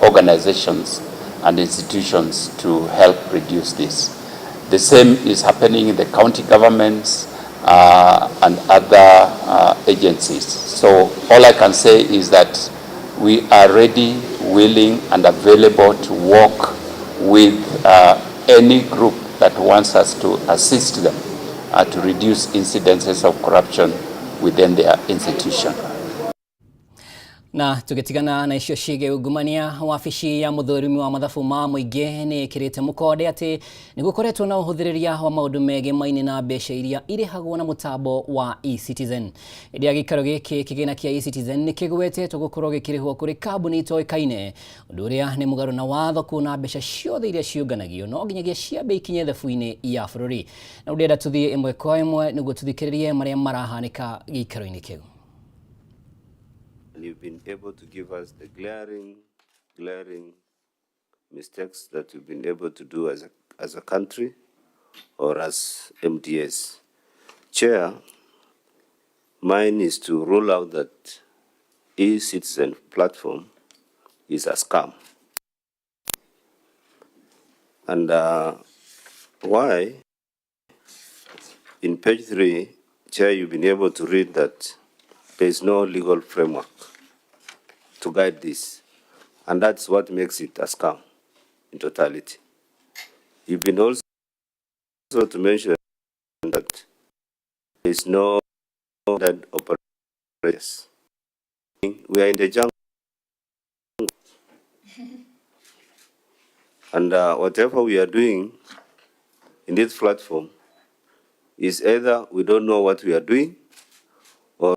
organizations and institutions to help reduce this. The same is happening in the county governments and other agencies. So all I can say is that we are ready, willing, and available to work with any group that wants us to assist them to reduce incidences of corruption within their institution. Na tugitigana na icio ciĩgiĩ ungumania, wabici ya mũthũrimi wa mathabu ma mũingĩ nĩ ĩkĩrĩte mũkonde atĩ nĩ gũkoretwo na ũhũthĩrĩria wa maũndũ megemainie na mbeca iria irĩhagwo na mũtambo wa eCitizen. Hĩndĩ ya gĩikaro gĩkĩ, kĩgĩna kĩa eCitizen nĩ kĩgwetetwo gũkorwo gĩkĩrĩhwo kũrĩ kambuni itoĩkaine, ũndũ ũrĩa nĩ mũgarũ na watho, kuona mbeca ciothe iria ciũnganagio no nginyagia ciambe ikinye thabu-inĩ ya bũrũri. Na ndĩrenda tũthiĩ ĩmwe kwa ĩmwe nĩguo tũthikĩrĩrie marĩa marahanĩka gĩikaro-inĩ kĩu. And you've been able to give us the glaring, glaring mistakes that we've been able to do as a country or as MDS. Chair, mine is to rule out that e-citizen platform is a scam. And why? In page 3, Chair, you've been able to read that there is no legal framework to guide this. And that's what makes it a scam in totality. You've been also to mention that there is no that operators. We are in the jungle. And whatever we are doing in this platform is either we don't know what we are doing or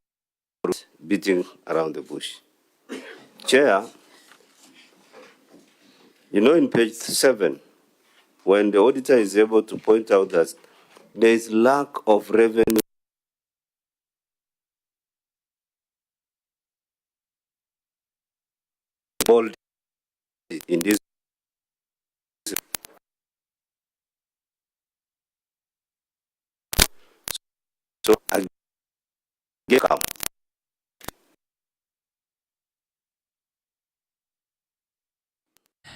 beating around the bush. Chair, you know, in page 7, when the auditor is able to point out that there is lack of revenue in this, so again,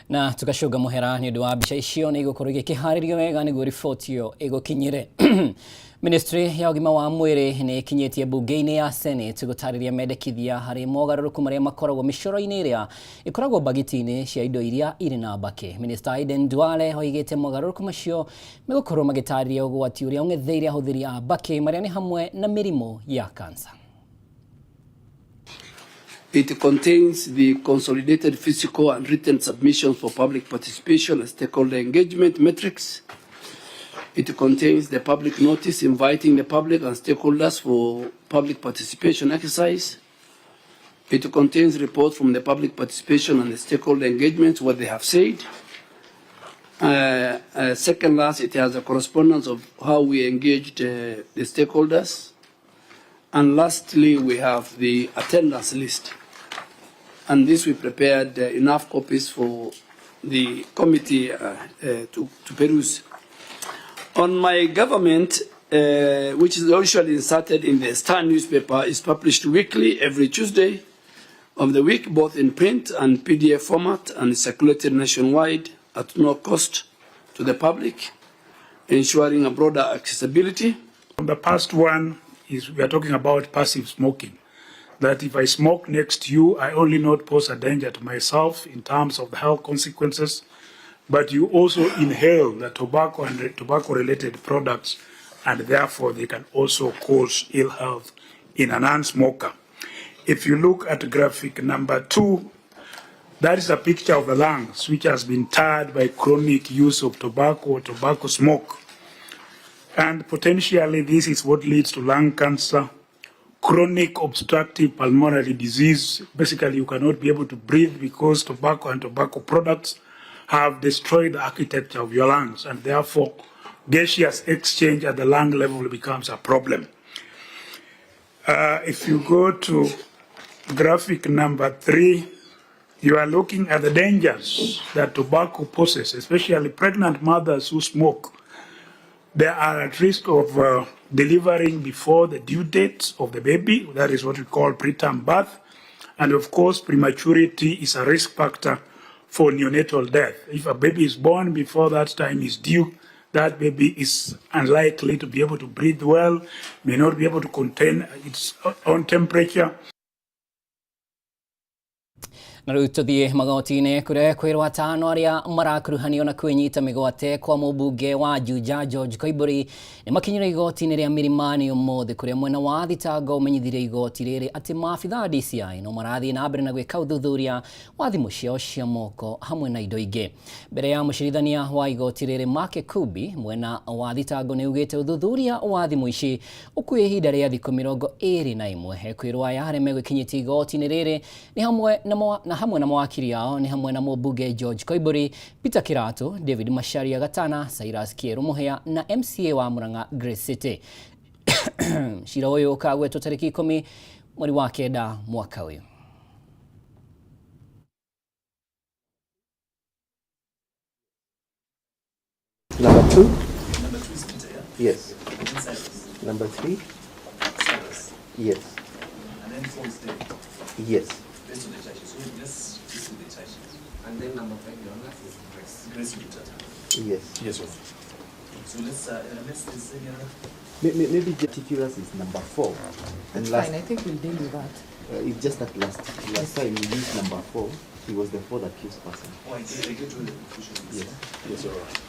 Na tũgacũnga mũhera nĩ ũndũ wa mbica icio nĩ igũkorwo igĩkĩharĩrio wega nĩguo riboti ĩyo ĩgũkinyĩre. Ministry ya ũgima wa mwĩrĩ nĩ ĩkinyĩtie mbunge-inĩ ya Senate gũtarĩria mendekithia harĩ mogarũrũku marĩa makoragwo mĩcoro-inĩ ĩrĩa ĩkoragwo mbagiti-inĩ cia indo iria irĩ na mbakĩ. Minister Aden Duale oigĩte mogarũrũku macio megũkorwo magĩtarĩria ũgwati ũrĩa ũng'etheire ahũthĩri a mbakĩ, marĩa nĩ hamwe na mĩrimũ ya kansa. It contains the consolidated physical and written submissions for public participation and stakeholder engagement metrics. It contains the public notice inviting the public and stakeholders for public participation exercise. It contains reports from the public participation and the stakeholder engagement, what they have said. Second last, it has a correspondence of how we engaged the stakeholders. And lastly, we have the attendance list. And this we prepared enough copies for the committee to peruse. On my government, which is usually inserted in the Star newspaper, is published weekly every Tuesday of the week, both in print and PDF format, and is circulated nationwide at no cost to the public, ensuring a broader accessibility. The past one is we are talking about passive smoking. That if I smoke next to you, I only not pose a danger to myself in terms of the health consequences, but you also inhale the tobacco and the tobacco-related products, and therefore they can also cause ill health in a non-smoker. If you look at graphic number 2, that is a picture of the lungs, which has been tarred by chronic use of tobacco or tobacco smoke. And potentially this is what leads to lung cancer, chronic obstructive pulmonary disease. Basically, you cannot be able to breathe because tobacco and tobacco products have destroyed the architecture of your lungs, and therefore gaseous exchange at the lung level becomes a problem. If you go to graphic number 3, you are looking at the dangers that tobacco poses, especially pregnant mothers who smoke. They are at risk of delivering before the due date of the baby. That is what we call preterm birth. And of course, prematurity is a risk factor for neonatal death. If a baby is born before that time is due, that baby is unlikely to be able to breathe well, may not be able to contain its own temperature. Na rĩu tũthiĩ magoti-inĩ kũrĩa kwĩrwo atano arĩa marakuruhanio na kwĩnyita mĩgwate kwa mũmbunge wa Juja George Koimbũri nĩ makinyire igoti-inĩ rĩa Milimani ũmũthĩ kũrĩa mwena wa thitango ũmenyithirie igoti rĩrĩ atĩ maabitha a DCI no marathiĩ na mbere na gwĩka ũthuthuria wa thimũ ciao cia moko hamwe na indo ingĩ. Mbere ya mũcirithania wa igoti rĩrĩ Mark Kubi, mwena wa thitango nĩ ugĩte ũthuthuria wa thimũ ici ũkuoya ihinda rĩa thikũ 21. Ekwĩrwo aya arĩa megwĩkinyĩtie igoti-inĩ rĩrĩ nĩ hamwe na hamwe na mawakiri ao nĩ hamwe na mũmbunge George Koimbũri, Peter Kirato, David Macharia Gatana, Cyrus Kieru Mũhĩa na MCA wa Murang'a Grace City. Cira ũyũ ũkagwetwo tarĩki 10 mweri wa 9 mwaka ũyũ. Number 2? Number 2 is Peter, yeah? Yes. Number 3? Cyrus. Yes. And then 4 is David. Yes. Based on the charges. So let's listen to the charges. And then number 5, Your Honor, is Grace. Grace Lutata. Yes. Yes, sir. So let's, is any other? Maybe particulars is number 4. That's fine. I think we'll deal with that. It's just that last time we used number 4, he was the 4th accused person. Oh, I get to the confusion. Yes. Yes, all right.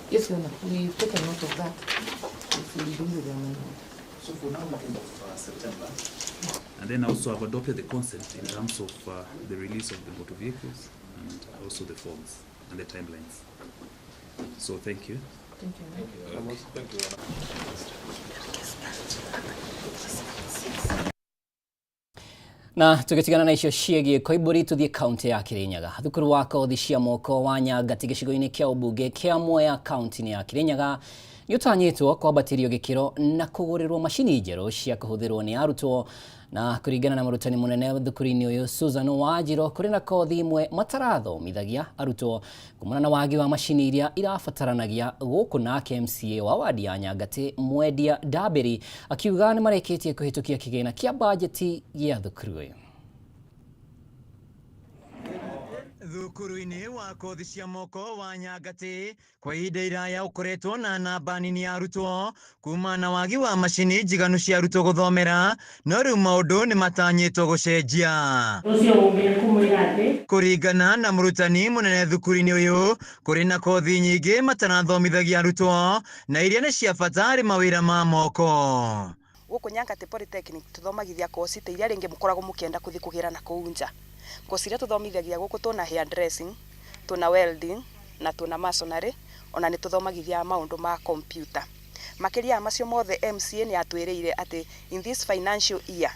Yes, Your Honor, we've taken note of that. Yes, we'll deal with the amendment. So for now, we end of September. And then also I've adopted the consent in terms of the release of the motor vehicles and also the forms and the timelines. So thank you. Thank you. Thank you. Thank you. Na tũgĩtigana na icio ciĩgiĩ Koimbũri tũthiĩ kaunti ya Kirinyaga. Thukuru wa kothi cia moko wa Nyangati gĩcigo-inĩ kĩa ũmbunge kĩa Mwea kaunti-inĩ ya Kirinyaga nĩ ũtanyĩtwo kwambatĩrio gĩkĩro na kũgũrĩrwo macini njerũ cia kũhũthĩrwo nĩ arutwo. Na kũringana na mũrutani mũnene thukuru-inĩ ũyũ Susan Wanjiro, kũrĩ na kothi imwe matarathomithagia arutwo kumana na wagi wa macini iria irabataranagia gũkũ. Nake MCA wa wadi ya Nyangati Mwendia Ndambĩri akiuga nĩ marĩkĩtie kũhĩtũkia kĩgĩna kĩa bajeti gĩa thukuru ũyũ. Thukuru-inĩ wa kothi cia moko wa Nyangati kwa ihinda iraya ũkoretwo na namba nini ya arutwo kuma na wagi wa macini njiganu cia arutwo gũthomera, no rĩu maũndũ nĩ matanyĩtwo gũcenjia. Kũringana na mũrutani mũnene thukuru-inĩ ũyũ, kũrĩ na kothi nyingĩ matarathomithagia arutwo na iria nĩ cia bata harĩ mawĩra ma moko. Gũkũ Nyangati Polytechnic tũthomagithia kosi ta iria rĩngĩ mũkoragwo mũkĩenda kũthiĩ kũgĩra na kũu nja. Kosi iria tũthomithagia gũkũ tũna hair dressing, tũna welding na tũna masonry, ona nĩ tũthomagithia maũndũ ma computer. Makĩria ya macio mothe, MCA nĩ atwĩrĩire atĩ in this financial year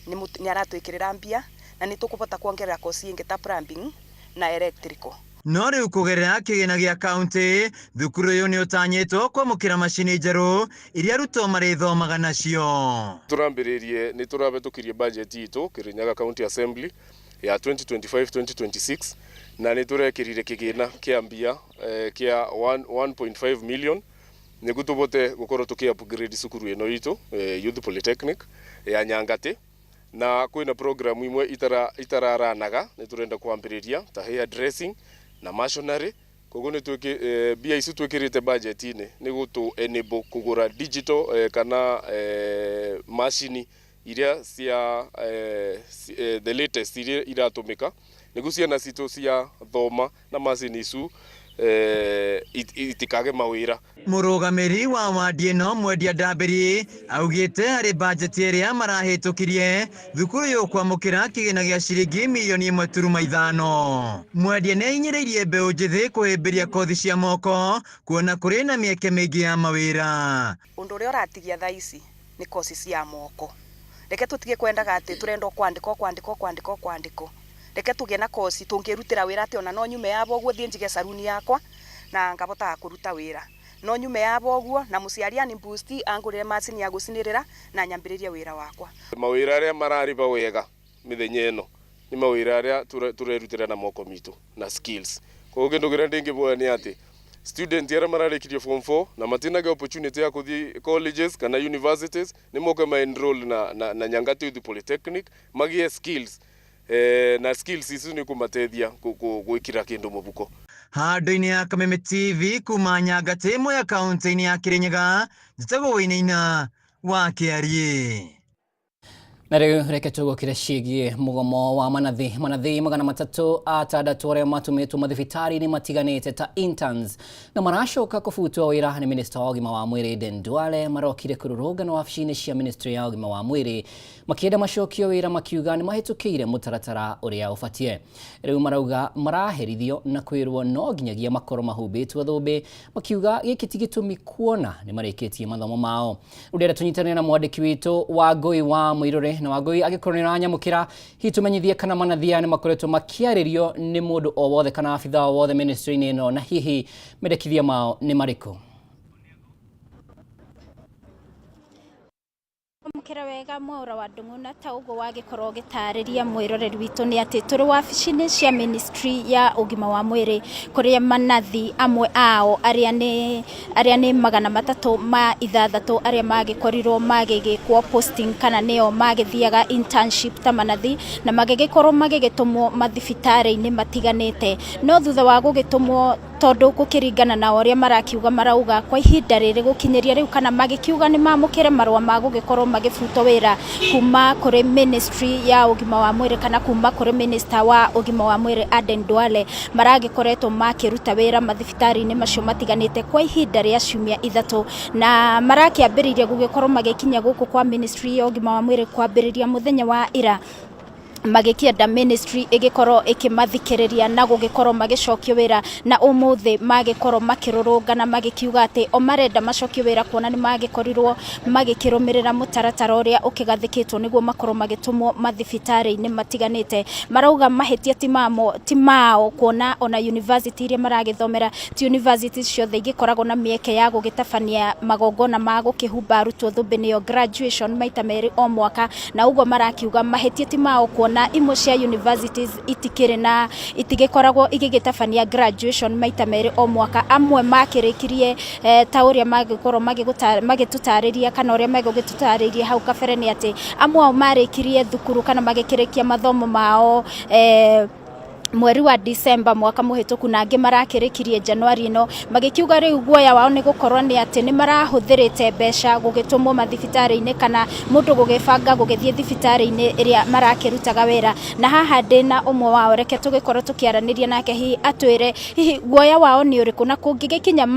nĩ aratwĩkĩrĩra mbia na nĩ tũkũbota kuongerera kosi ĩngĩ ta plumbing na electrical. No rĩu kũgerera kĩgĩna gĩa kaunti, thukuru ũyũ nĩ ũtanyĩtwo kwamũkĩra macini njerũ iria arutwo marĩthomaga nacio. Tũrambĩrĩrie nĩ tũrabetũkirie budget itũ Kirinyaga County Assembly ya 2025-2026 na nĩ tũrekĩrire kĩgĩna kĩa mbia kĩa 1.5 million nĩguo tũbote gũkorwo tũkĩ upgrade cukuru ĩno itũ Youth Polytechnic ya Nyangati, na kwĩna program imwe itararanaga nĩ tũrenda kwambĩrĩria ta hair dressing na masonry. Koguo nĩ twĩkĩ mbia ici twĩkĩrĩte budget-inĩ nĩ gũtũ enable kũgũra digital kana macini iria cia the latest iria iratũmĩka nĩguo ciana citũ cia thoma na macini icu itikage mawĩra. Mũrũgamĩri wa wadi ĩno Mwendia Ndambĩri augĩte harĩ bajeti ĩrĩa marahĩtũkirie thukuru ũyũ kwamũkĩra kĩgĩna gĩa ciringi mirioni 1.5. Mwendia nĩ ahinyĩrĩirie mbeũ njĩthĩ kũhĩmbĩria kothi cia moko kuona kũrĩ na mĩeke mĩingĩ ya mawĩra. Ũndũ ũrĩa ũratigia thaa ici nĩ kosi cia moko. Reke tũtige kwendaga atĩ tũrenda kwandĩkwo kwandĩkwo kwandĩkwo kwandĩkwo. Reke tũgĩe na kosi tũngĩrutĩra wĩra atĩ ona no nyume yabo ũguo thiĩ njige saruni yakwa na ngabotaga kũruta wĩra. No nyume yabo ũguo na mũciari ani boost angũrĩre macini ya gũcinĩrĩra na nyambĩrĩrie wĩra wakwa. Mawĩra arĩa mararĩba wega mĩthenya ĩno nĩ mawĩra arĩa tũrerutĩra na moko mitũ na skills. Koguo kĩndũ kĩrĩa ndĩngĩboya nĩ atĩ Student aria mararikirie form 4 na matinaga opportunity ya kuthii colleges kana universities ni moke ma enroll na Nyangati Youth Polytechnic magie skills na skills icu ni kumatethia gwikira kindu mubuko. Handũ-inĩ ya Kameme TV kuma Nyangati ĩmwe ya kaunti-inĩ ya Kirinyaga, njĩtagwo Wainaina wa Kĩariĩ. Na rĩu reke tũgũkĩre ciĩgiĩ mũgomo wa manathi 360 arĩa matũmĩtwo mathibitarĩ-inĩ matiganĩte ta interns na maracoka kũbutwo wĩra nĩ minista wa ũgima wa mwĩrĩ Aden Duale. Marokire kũrũrũngana wabici-inĩ cia ministry ya ũgima wa mwĩrĩ makĩenda macokio wĩra, makiuga nĩ mahĩtũkĩire mũtaratara ũrĩa ũbatiĩ. Rĩu marauga maraherithio na kwĩrwo no nginyagia makorwo mahumbĩtwo thũmbĩ, makiuga gĩkĩ ti gĩtũmi kuona nĩ marĩkĩtie mathomo mao. Rĩu ndĩrenda tũnyitanĩre na mwandĩki witũ Wangũi wa Mũirũrĩ, na Wangũi, angĩkorwo nĩ ũranyamũkĩra, hihi tũmenyithie kana manathi aya nĩ makoretwo makĩarĩrio nĩ mũndũ o wothe kana abitha o wothe ministry-inĩ ĩno, na hihi mendekithia mao nĩ marĩkũ? Mukira wega Mwaura wa Ndung'u, ta ũguo wagĩkorwo ũgĩtarĩria mwĩroreri witũ nĩ atĩ tũrĩ wabici-inĩ cia ministry ya ũgima wa mwĩrĩ, kũrĩa manathi amwe ao arĩa nĩ 306 arĩa magĩkorirwo magĩgĩkwo posting kana nĩo magĩthiaga internship ta manathi na magĩgĩkorwo magĩgĩtũmwo mathibitarĩ-inĩ matiganĩte. No thutha wa gũgĩtũmwo, tondũ gũkĩringana na ũrĩa marakiuga, marauga kwa ihinda rĩrĩ gũkinyĩria rĩu kana magĩkiuga nĩ mamũkĩre marũa ma gũgĩkorwo magĩbutwo wĩra kuma kũrĩ ministry ya ũgima wa mwĩrĩ kana kuma kũrĩ minister wa ũgima wa mwĩrĩ Aden Duale, maragĩkoretwo makĩruta wĩra mathibitarĩ-inĩ macio matiganĩte kwa ihinda rĩa ciumia 3, na marakĩambĩrĩirie gũgĩkorwo magĩkinya gũkũ kwa ministry ya ũgima wa mwĩrĩ kwambĩrĩria mũthenya wa ira, magĩkĩenda ministry ĩgĩkorwo ĩkĩmathikĩrĩria na gũgĩkorwo magĩcokio wĩra. Na ũmũthĩ magĩkorwo makĩrũrũngana magĩkiuga atĩ o marenda macokio wĩra, kuona nĩ magĩkorirwo magĩkĩrũmĩrĩra mũtaratara ũrĩa ũkĩgathĩkĩtwo nĩguo makorwo magĩtũmwo mathibitarĩ-inĩ matiganĩte. Marauga mahĩtia ti mamo, ti mao, kuona ona university iria maragĩthomera ti university ciothe igĩkoragwo na mĩeke ya gũgĩtabania magongona ma gũkĩhumba arutwo thũmbĩ, nĩyo graduation, maita merĩ o mwaka. Na ũguo marakiuga mahĩtia ti mao, kuona imwe cia universities itikĩrĩ na itigĩkoragwo igĩgĩtabania graduation maita merĩ o mwaka. Amwe makĩrĩkirie ta ũrĩa magĩkorwo magĩtũtarĩria kana ũrĩa megũgĩtũtarĩria hau kabere nĩ atĩ amwe ao marĩkirie thukuru kana magĩkĩrĩkia mathomo mao mweri wa December mwaka mũhĩtũku, na angĩ marakĩrĩkirie Januari ĩno. Magĩkiuga rĩu guoya wao nĩ gũkorwo nĩ atĩ nĩ marahũthĩrĩte mbeca gũgĩtũmwo mathibitarĩ-inĩ kana mũndũ gũgĩbanga gũgĩthiĩ thibitarĩ-inĩ ĩrĩa marakĩrutaga wĩra. Na haha ndĩna ũmwe wao, reke tũgĩkorwo tũkĩaranĩria nake, hihi atwĩre hihi guoya wao nĩ ũrĩkũ, na kũngĩgĩkinya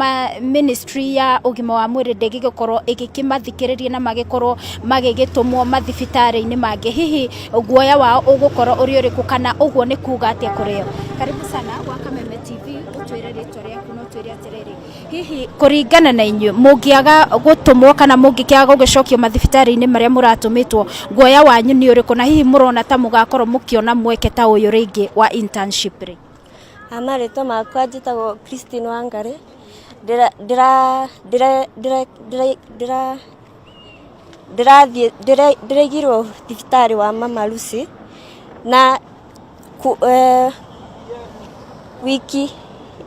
ministry ya ũgima wa mwĩrĩ ndĩgĩgĩkorwo ĩgĩkĩmathikĩrĩria na magĩkorwo magĩgĩtũmwo mathibitarĩ-inĩ mangĩ, hihi guoya wao ũgũkorwo ũrĩ ũrĩkũ, kana ũguo nĩ kuga atĩa kũrĩ o. Karibu sana gwa Kameme TV, ũtwĩre rĩtwa rĩaku na ũtwĩre atĩrĩrĩ, hihi kũringana na inyuĩ mũngĩaga gũtũmwo kana mũngĩkĩaga gũgĩcokio mathibitarĩ-inĩ marĩa mũratũmĩtwo, guoya wanyu nĩ ũrĩkũ, na hihi mũrona ta mũgakorwo mũkĩona mweke ta ũyũ rĩngĩ wa internship rĩ? Marĩtwa makwa njĩtagwo Christine Wangari. Ndĩra ndĩra ndĩra ndĩra ndĩra ndĩra ndĩrathiĩ ndĩraigirwo thibitarĩ wa Mama Lucy na wiki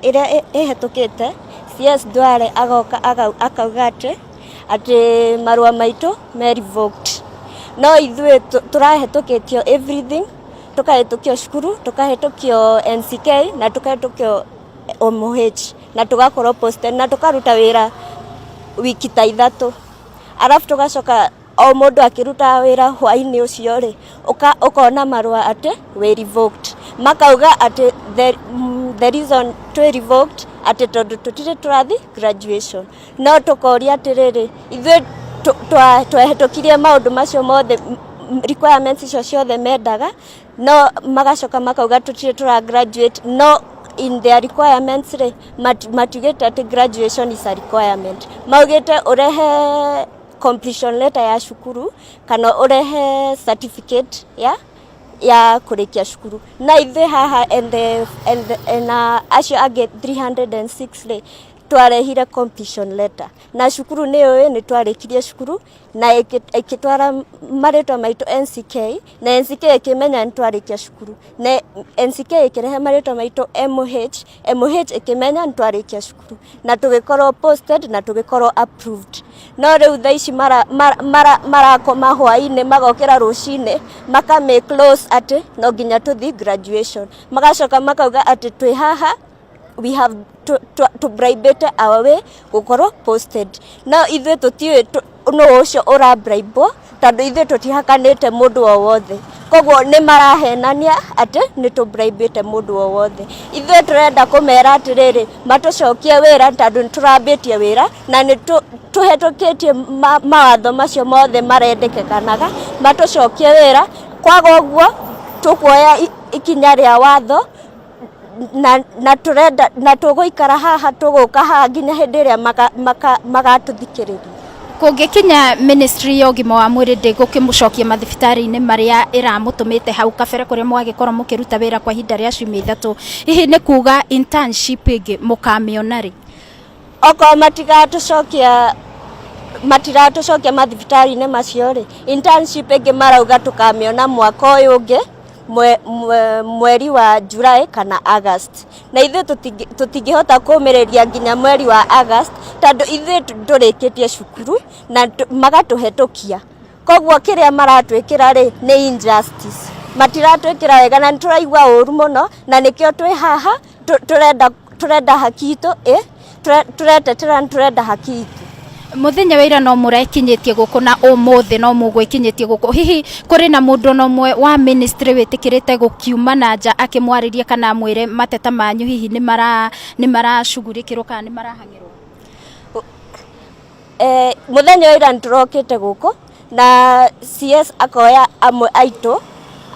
ĩrĩa ĩhetũkĩte CS Duale agoka akauga atĩ marũa maitũ me revoked, no ithuĩ tũrahĩtũkĩtio everything, tũkahĩtũkio cukuru, tũkahĩtũkio NCK na tũkahĩtũkio OMH na tũgakorwo posted na tũkaruta wĩra wiki ta 3, arabu tũgacoka o mũndũ akĩrutaga wĩra hwainĩ ũcio rĩ, ũkona marũa atĩ wĩ revoked. Makauga atĩ the reason twĩ revoked atĩ tondũ tũtirĩ tũrathiĩ graduation. No tũkoria atĩrĩrĩ, ithuĩ twahĩtũkirie maũndũ macio mothe, requirements icio ciothe mendaga, no magacoka makauga tũtirĩ tũra graduate. No in their requirements rĩ, matiugĩte atĩ graduation is a requirement. Maugĩte ũrehe completion letter ya cukuru kana ũrehe certificate ya kũrĩkia cukuru. Na ithuĩ haha and the, and the, na acio angĩ 306 rĩ, Twarehire completion letter na cukuru nĩ yũĩ nĩ twarĩkirie cukuru na ĩkĩtwara marĩtwa maitũ NCK na NCK ĩkĩmenya nĩ twarĩkia cukuru na NCK ĩkĩrehe marĩtwa maitũ MOH, MOH ĩkĩmenya nĩ twarĩkia cukuru na tũgĩkorwo posted na tũgĩkorwo approved. No rĩu thaa ici marakoma hwainĩ magokĩra rũcinĩ makamĩ close atĩ no nginya tũthiĩ graduation, magacoka makauga atĩ twĩ haha we have to bribĩte our way gũkorwo posted. No ithuĩ tũtiũĩ nũ ũcio ũrabribwo tondũ ithuĩ tũtihakanĩte mũndũ o wothe, koguo nĩ marahenania atĩ nĩ tũbribĩte mũndũ o wothe. Ithuĩ tũrenda kũmera atĩrĩrĩ, matũcokie wĩra tondũ nĩ tũrambĩtie wĩra na nĩ tũhetũkĩtie mawatho macio mothe marendekanaga, matũcokie wĩra. Kwaga ũguo tũkuoya ikinya rĩa watho na tũrenda na tũgũikara haha, tũgũka haha nginya hĩndĩ ĩrĩa magatũthikĩrĩria. Kũngĩkinya ministry ya ũgima wa mwĩrĩ ndĩgũkĩmũcokia mathibitarĩ-inĩ marĩa ĩramũtũmĩte hau kabere kũrĩa mwagĩkorwo mũkĩruta wĩra kwa ihinda rĩa ciumia 3, hihi nĩ kuga internship ĩngĩ mũkamĩona rĩ? Okorwo matiratũcokia mathibitarĩ-inĩ macio rĩ, internship ĩngĩ marauga tũkamĩona mwaka ũyũ ũngĩ mweri wa July kana August, na ithuĩ tũtingĩhota kũmĩrĩria nginya mweri wa August tondũ ithuĩ ndũrĩkĩtie cukuru na magatũhetũkia. Koguo kĩrĩa maratwĩkĩra rĩ nĩ injustice, matiratwĩkĩra wega na nĩ tũraigua ũru mũno, na nĩkĩo twĩ haha tũrenda haki itũ, tũretetera nĩ tũrenda haki itũ. Mũthenya wa ira no mũrekinyĩtie gũkũ na ũmũthĩ no mũgwĩkinyĩtie gũkũ, hihi kũrĩ na mũndũ ona ũmwe wa ministry wĩtĩkĩrĩte gũkiuma na nja akĩmwarĩria kana amwĩre mateta manyu hihi nĩ maracugurĩkĩrwo kana nĩ marahang'ĩrwo? Mũthenya wa ira nĩ tũrokĩte gũkũ na CS akoya amwe aitũ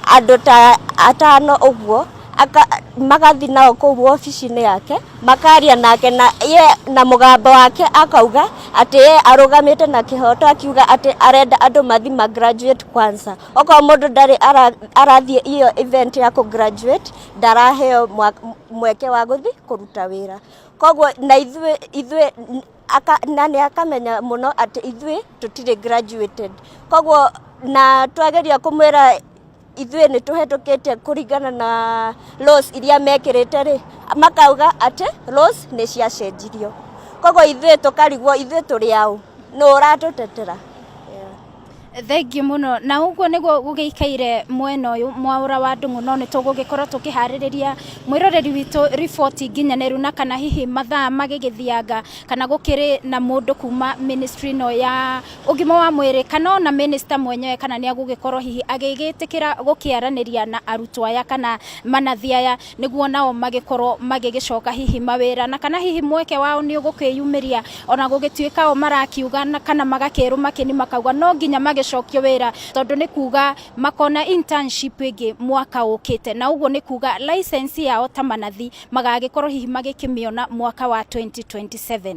andũ ta 5 ũguo magathi nao kũu wabici-inĩ yake makaria nake na ye na mũgambo wake akauga atĩ ye arũgamĩte na kĩhoto, akiuga atĩ arenda andũ mathi ma graduate kwanza. Okorwo mũndũ ndarĩ arathiĩ iyo event ya kũ graduate ndaraheo mweke wa gũthi kũruta wĩra. Koguo na ithuĩ na nĩ akamenya mũno atĩ ithuĩ tũtirĩ graduated. Koguo na twageria kũmwĩra ithuĩ nĩ tũhetũkĩte kũringana na laws iria mekĩrĩte rĩ, makauga atĩ laws nĩ ciacenjirio. Koguo ithuĩ tũkarigwo ithuĩ tũrĩ aũ, nũ ũratũtetera? Thengiũ mũno. Na ũguo nĩguo gũgĩikaire mwena ũyũ Mwaũra wa Ndung'u, no nĩ tũgũgĩkorwo tũkĩharĩrĩria mwĩroreri witũ riboti nginyanĩru na kana hihi mathaa magĩgĩthianga kana gũkĩrĩ na mũndũ kuma ministry ĩno ya ũgima wa mwĩrĩ kana ona minister mwenyewe kana nĩ agũgĩkorwo hihi agĩgĩtĩkĩra gũkĩaranĩria na arutwo aya kana manathi aya nĩguo nao magĩkorwo magĩgĩcoka hihi mawĩra na kana hihi mweke wao nĩ ũgũkĩyumĩria ona gũgĩtuĩka o marakiuga na kana magakĩrũma kĩni makauga no nginya magĩcokio wĩra tondũ nĩ kuga makona internship ĩngĩ mwaka ũkĩte, na ũguo nĩ kuga license yao ta manathi magagĩkorwo hihi magĩkĩmĩona mwaka wa 2027.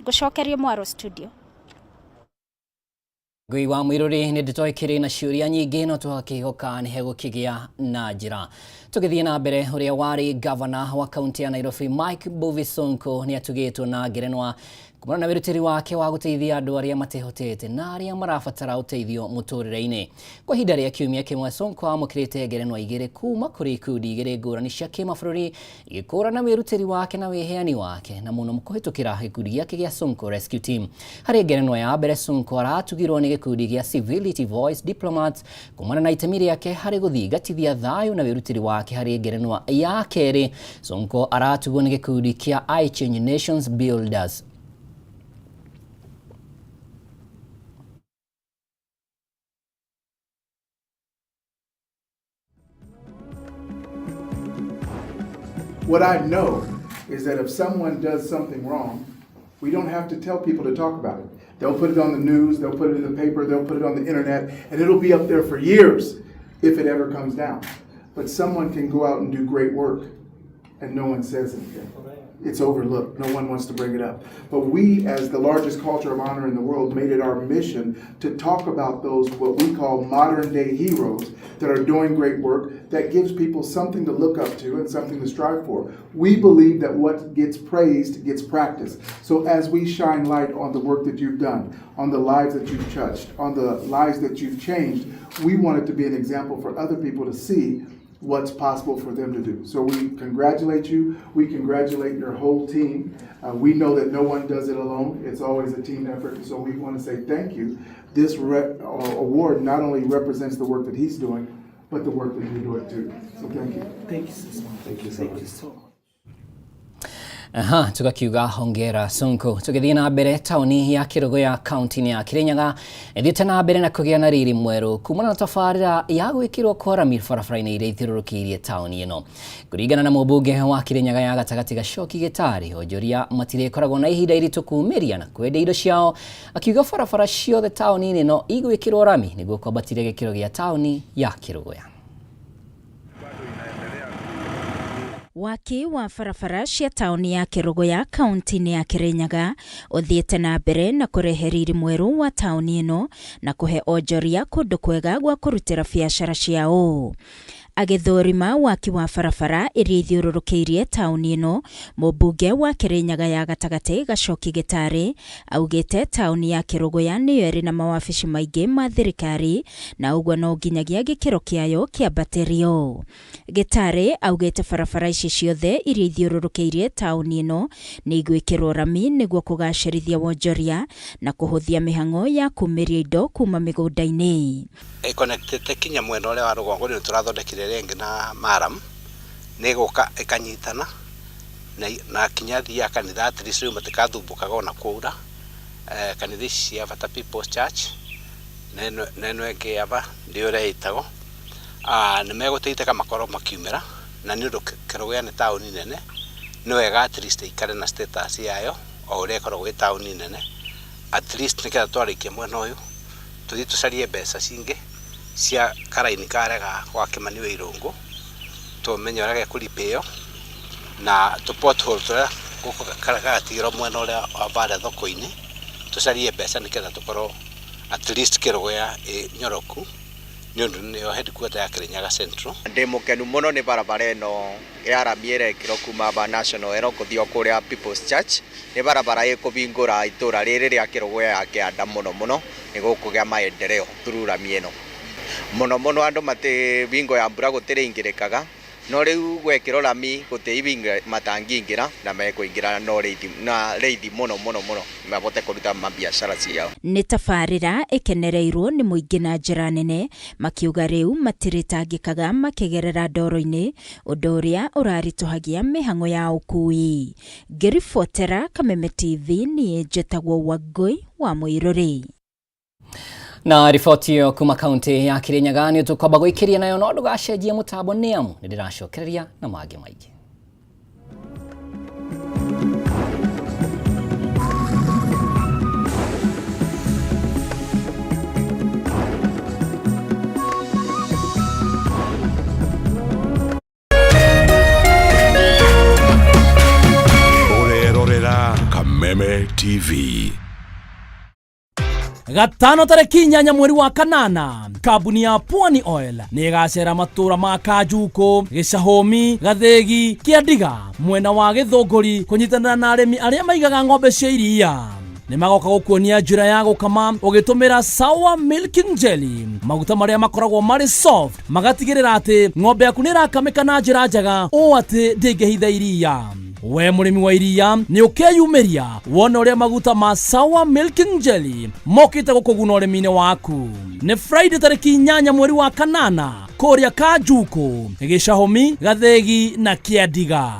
Ngũcokerie Mwaro studio. Ngui wa mwiruri nĩ ndeto ĩkĩrĩ na ciũria nyingĩ no tũgakĩhoka nĩ hegũkĩgĩa na njĩra. Tũgĩthiĩ na mbere, ũrĩa warĩ gavana wa kaunti ya Nairobi Mike Mbuvi Sonko nĩ atugĩtwo na ngerenwa kumana na wĩrutĩri wake wa gũteithia andũ arĩa matehotete na arĩa marabatara ũteithio mũtũrĩre-inĩ. Kwa ihinda rĩa kiumia kĩmwe Sonko amũkĩrĩte ngerenwa 2 kuma kũrĩ ikundi 2 ngũrani cia kĩmabũrũri igĩkũrana wĩrutĩri wake na wĩheani wake na mũno kũhĩtũkĩra gĩkundi gĩake gĩa Sonko Rescue Team. Harĩ ngerenwa ya mbere Sonko aratugirwo nĩ gĩkundi gĩa Civility Voice Diplomats kumana na itemi rĩake harĩ gũthingatithia thayũ na wĩrutĩri wake. Harĩ ngerenwa ya kerĩ Sonko aratugwo nĩ gĩkundi kĩa I Change Nations Builders. What I know is that if someone does something wrong, we don't have to tell people to talk about it. They'll put it on the news, they'll put it in the paper, they'll put it on the internet, and it'll be up there for years if it ever comes down. But someone can go out and do great work and no one says anything. It's overlooked. No one wants to bring it up. But we, as the largest culture of honor in the world, made it our mission to talk about those, what we call modern day heroes that are doing great work that gives people something to look up to and something to strive for. We believe that what gets praised gets practiced. So as we shine light on the work that you've done, on the lives that you've touched, on the lives that you've changed, we want it to be an example for other people to see what's possible for them to do. So we congratulate you. We congratulate your whole team. We know that no one does it alone. It's always a team effort. So we want to say thank you. This award not only represents the work that he's doing, but the work that you're doing too. So thank you. Thank you so much. Thank you so much. So much. Aha, tugakiuga hongera Sonko. Tugithie na mbere tauni ya Kiruguya kaunti-inĩ ya Kirinyaga ĩthiĩte na mbere na kũgĩa na riri mwerũ kumana na tabarĩra ya gwĩkĩrwo kwa rami barabara-inĩ iria ithiũrũrũkĩirie tauni ĩno. Kũringana na mũmbunge wa Kirinyaga ya gatagatĩ Gacoki Gĩtarĩ, onjoria matirĩkoragwo na ihinda iritũ kumĩria na kwendia indo ciao, akiuga barabara ciothe tauni-inĩ ĩno igwĩkĩrwo rami nĩguo kwambatĩria gĩkĩro gĩa tauni ya Kiruguya. Waki wa barabara cia tauni ya Kiruguya kaunti-inĩ ya Kirinyaga ũthiĩte na mbere na kũrehe riri mwerũ wa tauni ĩno na kũhe onjoria kũndũ kwega gwa kũrutĩra biacara ciao. Agĩthũrima waki wa barabara iria ithiũrũrũkĩirie tauni ĩno, mũmbunge wa Kirinyaga ya gatagatĩ Gacoki Gĩtarĩ augĩte tauni ya Kiruguya nĩyo ĩrĩ na mawabici maingĩ ma thirikari na ũguo no nginyagia gĩkĩro kĩayo kĩambatĩrio. Gĩtarĩ augĩte barabara ici ciothe iria ithiũrũrũkĩirie tauni ĩno nĩ igwĩkĩrwo rami nĩguo kũgacĩrithia wonjoria na kũhũthia mĩhang'o ya kumĩria indo kuma mĩgũnda-inĩ. Ĩkonectĩte kinya mwena ũrĩa wa rũgongo nĩ tũrathondekire rĩngĩ na maram nĩ ĩgũka ĩkanyitana na kinya thia kanitha at least rĩu matikathumbũkaga ona kwaura. Kanitha ici cia Bata People's Church na ĩno ĩngĩ aba ndĩ ũrĩa ĩtagwo, nĩ megũteithĩka makorwo makiumĩra, na nĩ ũndũ Kiruguya nĩ taũni nene, nĩ wega at least ĩikare na status yayo o ũrĩa ĩkoragwo ĩ taũni nene, at least nĩgetha twarĩkia mwena ũyũ tũthiĩ tũcarie mbeca cingĩ cia karaini karĩa ga gwa Kĩmani wa Irũngũ, tũmenye ũrĩa gekũripĩo na tũ pothole tũrĩa gagatigĩrwo mwena ũrĩa wa barĩa thoko-inĩ, tũcarie mbeca nĩgetha tũkorwo at least Kiruguya ĩ nyoroku nĩ ũndũ nĩyo headquarter ya Kirinyaga Central. Ndĩ mũkenu mũno nĩ barabara ĩno ya rami ĩrekĩrwo kuma ba National Ero gũthiĩ o kũrĩa People's Church. Nĩ barabara ĩkũhingũra itũra rĩrĩ rĩa Kiruguya ya kĩanda mũno mũno, nĩ gũkũgĩa maendeleo through rami ĩno. Mũno mũno andũ matĩ bingo ya mbura gũtirĩ ingĩrĩkaga, no rĩu gwekĩrwo rami gũtirĩ ibingo matangĩingĩra na mekũingĩra no rĩithi na rĩithi mũno mũno mũno mabote kũruta mabiacara ciao. Nĩ tabarĩra ĩkenereirwo nĩ mũingĩ na njĩra nene, makiuga rĩu matirĩtangĩkaga makĩgerera ndoro-inĩ, ũndũ ũrĩa ũraritũhagia mĩhang'o ya ũkui. Ngĩribotera Kameme TV, niĩ njĩtagwo Wangũi wa Mũirũrĩ. Na riboti ĩyo kuma kaunti ya Kirinyaga nĩ tũkwamba gũikĩria nayo, no ndũgacenjie mũtambo nĩ amu nĩ ndĩracokereria na mangĩ maingĩ. Ũrerorera Kameme TV. Gatano tarĩki 8 mweri wa 8, kambuni ya Pwani Oil nĩ ĩgacera matũra ma Kanjuku, Gĩcahũmi, Gathĩgi, Kĩandiga, mwena wa Gĩthũngũri kũnyitanĩra na arĩmi arĩa maigaga ng'ombe cia iria. Nĩ magoka gũkuonia njĩra ya gũkama ũgĩtũmĩra Sour Milking Jelly, maguta marĩa makoragwo marĩ soft, magatigĩrĩra atĩ ng'ombe yaku nĩ ĩrakamĩka na njĩra njega ũũ atĩ ndĩngĩhitha iria. We mũrĩmi wa iria nĩ ũkeyumĩria wone ũrĩa maguta ma Sour Milking Jelly mokĩte gũkũguna ũrĩmi-inĩ waku. Nĩ Friday tarĩki 8 mweri wa 8 kũrĩa Kanjuku, Gĩcahũmi, Gathĩgi na Kĩandiga.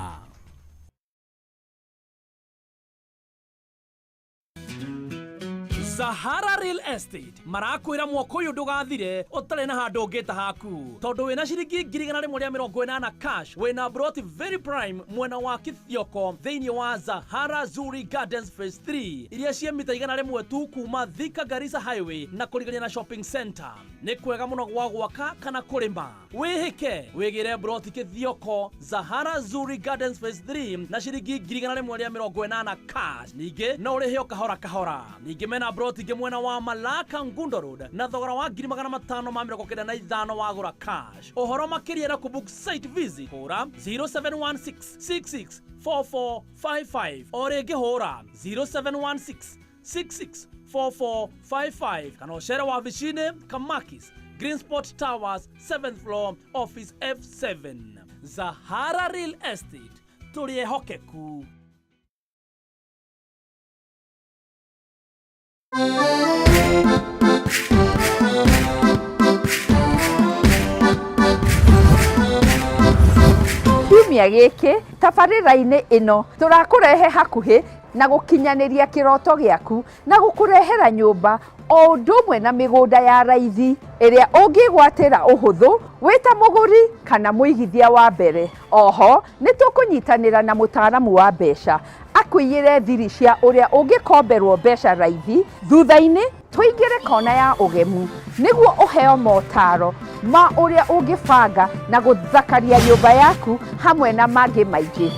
Sahara Real Estate marakwĩra mwaka ũyũ ndũgathire ũtarĩ na handũ ũngĩta haku tondũ wĩna ciringi 180,000 cash wĩna broti very prime mwena wa Kithioko thĩinĩ wa Zahara Zuri Gardens Phase 3 iria ciĩ mita 100 tu kuma Thika Garissa Highway na kũrigania na shopping center. Nĩ kwega mũno gwa gwaka kana kũrĩma. Wĩhĩke wĩgĩre broti Kithioko Zahara Zuri Gardens Phase 3 na ciringi 180,000 cash. Ningĩ no ũrĩhe o kahora kahora. Ningĩ mena broti ingĩ mwena wa Malaka Ngundo Road na thogora wa 595,000 wagũra cash. Ũhoro makĩria na kũbook site visit hũra 0716664455 o rĩngĩ hũra 0716664455 kana ũcere wabici-inĩ Kamakis Green Spot Towers 7th floor office F7. Zahara Real Estate tũrĩ ehokeku. Kiumia gĩkĩ tabarĩra-inĩ ĩno tũrakũrehe hakuhĩ na gũkinyanĩria kĩroto gĩaku na gũkũrehera nyũmba o ũndũ ũmwe na mĩgũnda ya raithi ĩrĩa ũngĩgwatĩra ũhũthũ wĩ ta mũgũri kana mũigithia wa mbere. Oho nĩ tũkũnyitanĩra na mũtaaramu wa mbeca akũiyĩre thiri cia ũrĩa ũngĩkomberwo mbeca raithi. Thutha-inĩ tũingĩre kona ya ũgemu nĩguo ũheo motaro ma ũrĩa ũngĩbanga na gũthakaria nyũmba yaku hamwe na mangĩ maingĩ.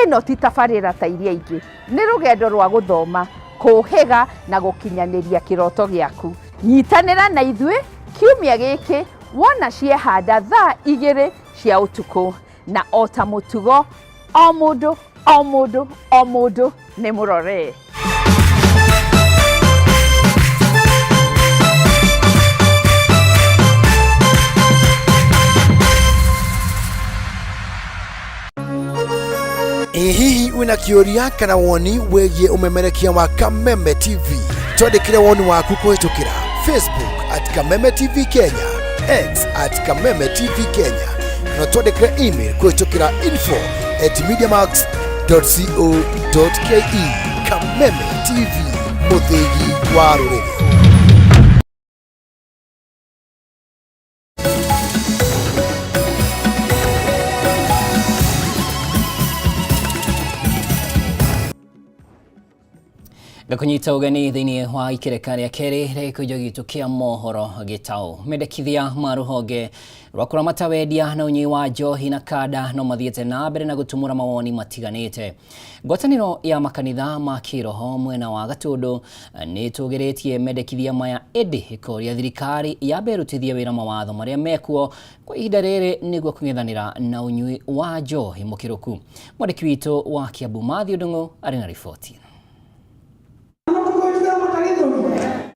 Ĩno ti tabarĩra ta iria ingĩ, nĩ rũgendo rwa gũthoma, kũũhĩga na gũkinyanĩria kĩroto gĩaku. Nyitanĩra na ithuĩ kiumia gĩkĩ wona ciehanda thaa 2 cia ũtukũ, na o ta mũtugo o mũndũ o mũndũ o mũndũ nĩ mũrore. Ĩ hihi wĩna kĩũria kana woni wĩgiĩ ũmemerekia wa Kameme TV? Twandĩkĩre woni waku kũhĩtũkĩra Facebook at Kameme TV Kenya, X at Kameme TV Kenya, na twandĩkĩre email kũhĩtũkĩra info at mediamax.co.ke. Kameme TV, mũthĩgi wa rũrĩrĩ. Ngakunyita ũgeni thĩinĩ wa ikereka rĩa kerĩ rĩa gĩkũnjo gitũ kĩa mohoro gĩtaũ. Mendekithia ma rũhonge rwa kũramata wendia na ũnyui wa njohi na kanda no mathiĩte na mbere na gũtumũra mawoni matiganĩte. Ngwatanĩro ya makanitha ma kĩroho mwena wa Gatũndũ nĩ ĩtũgĩrĩtie mendekithia maya ĩndĩ ĩkoria thirikari yambe ĩrutithie wĩra mawatho marĩa mekuo kwa ihinda rĩrĩ nĩguo kũng'ethanĩra na ũnyui wa njohi mũkĩrũku. Mwandĩki witũ wa Kiambu Matthew Ndung'u arĩ na riboti.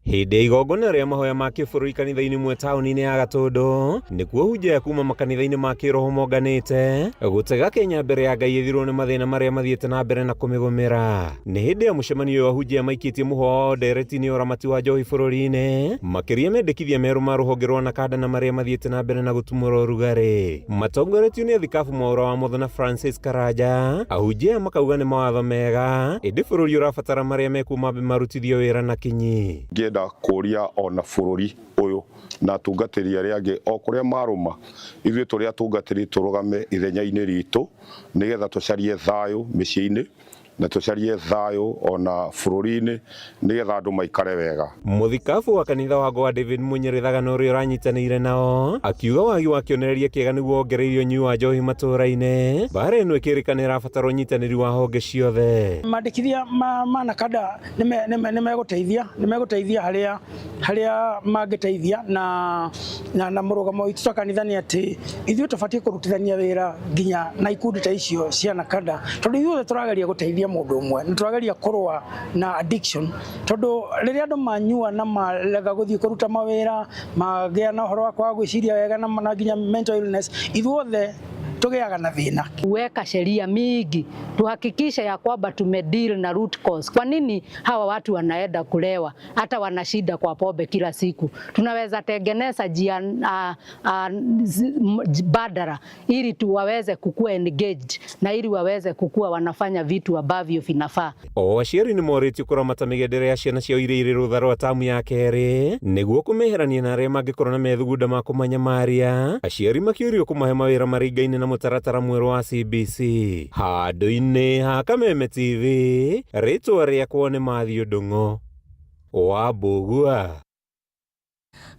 Hĩndĩ ya igongona rĩa mahoya ma kĩbũrũri kanitha-inĩ mwe taũni-inĩ ya Gatũndũ nĩkuo hunjia ya kuma makanitha-inĩ ma kĩroho monganĩte gũtega Kenya mbere ya Ngai ĩthirwo nĩ mathĩna marĩa mathiĩte na mbere na kũmĩgũmĩra. Nĩ hĩndĩ ya mũcemanio ũyũ ahunjia maikĩtie mũhwa wao ndereti-inĩ ya ũramati wa njohi bũrũri-inĩ makĩria mendekithia merũ ma rũhonge rwa Nakanda na marĩa mathiĩte na mbere na gũtumũra ũrugarĩ. Matongoretio nĩ athikabu Mwaũra wa Motho na Francis Karanja, ahunjia aya makauga nĩ mawatho mega ĩndĩ bũrũri ũrabatara marĩa mekuo mambe marutithio wĩra na kinyi. Ngĩenda kũria ona bũrũri ũyũ na atungatĩri arĩa angĩ o kũrĩa marũma, ithuĩ tũrĩ atungatĩri tũrũgame ithenya-inĩ ritũ nĩgetha tũcarie thayũ mĩciĩ-inĩ na tũcarie thayũ ona bũrũri-inĩ nĩgetha andũ maikare wega. Mũthikabu wa kanitha wa Goa David Munyĩrĩ Thagana ũrĩa ũranyitanĩire nao akiuga wagi wa kĩonereria kĩega nĩguo wongereire ũnyui wa njohi matũũra-inĩ. Mbara ĩno ĩkĩrĩka nĩ ĩrabatara ũnyitanĩri wa honge ciothe. Mandĩkithia ma NACADA nĩ megũteithia harĩa harĩa mangĩteithia na na mũrũgamo witũ ta kanitha nĩ atĩ ithuĩ tũbatiĩ kũrutithania wĩra nginya na ikundi ta icio cia NACADA tondũ ithuothe tũrageria gũteithia mũndũ ũmwe na tũrageria kũrũa na addiction tondũ rĩrĩa andũ manyua na marega gũthiĩ kũruta mawĩra magĩa na ũhoro wa kwaga gwĩciria wega na nginya mental illness ithuothe Tugiaga na thina. Kuweka sheria mingi tuhakikishe ya kwamba tumedeal na root cause. Kwa nini hawa watu wanaenda kulewa hata wana shida kwa pombe kila siku? Tunaweza tengeneza njia badala ili tuwaweze kukua engaged na ili waweze kukua wanafanya vitu ambavyo vinafaa. O aciari nĩ morĩtio kũramata mĩgendere ya ciana ciao iria irĩ rũtha rwa tamu ya kerĩ nĩguo kũmeherania na arĩa mangĩkorwo na methugunda ma kũmanyamaria. Aciari makĩũrio kũmahe mawĩra maringaine na mũtaratara mwerũ wa CBC. Handũ-inĩ ha Kameme TV, rĩtwa rĩakwa nĩ Matthew Ndung'u wa Mbũgua.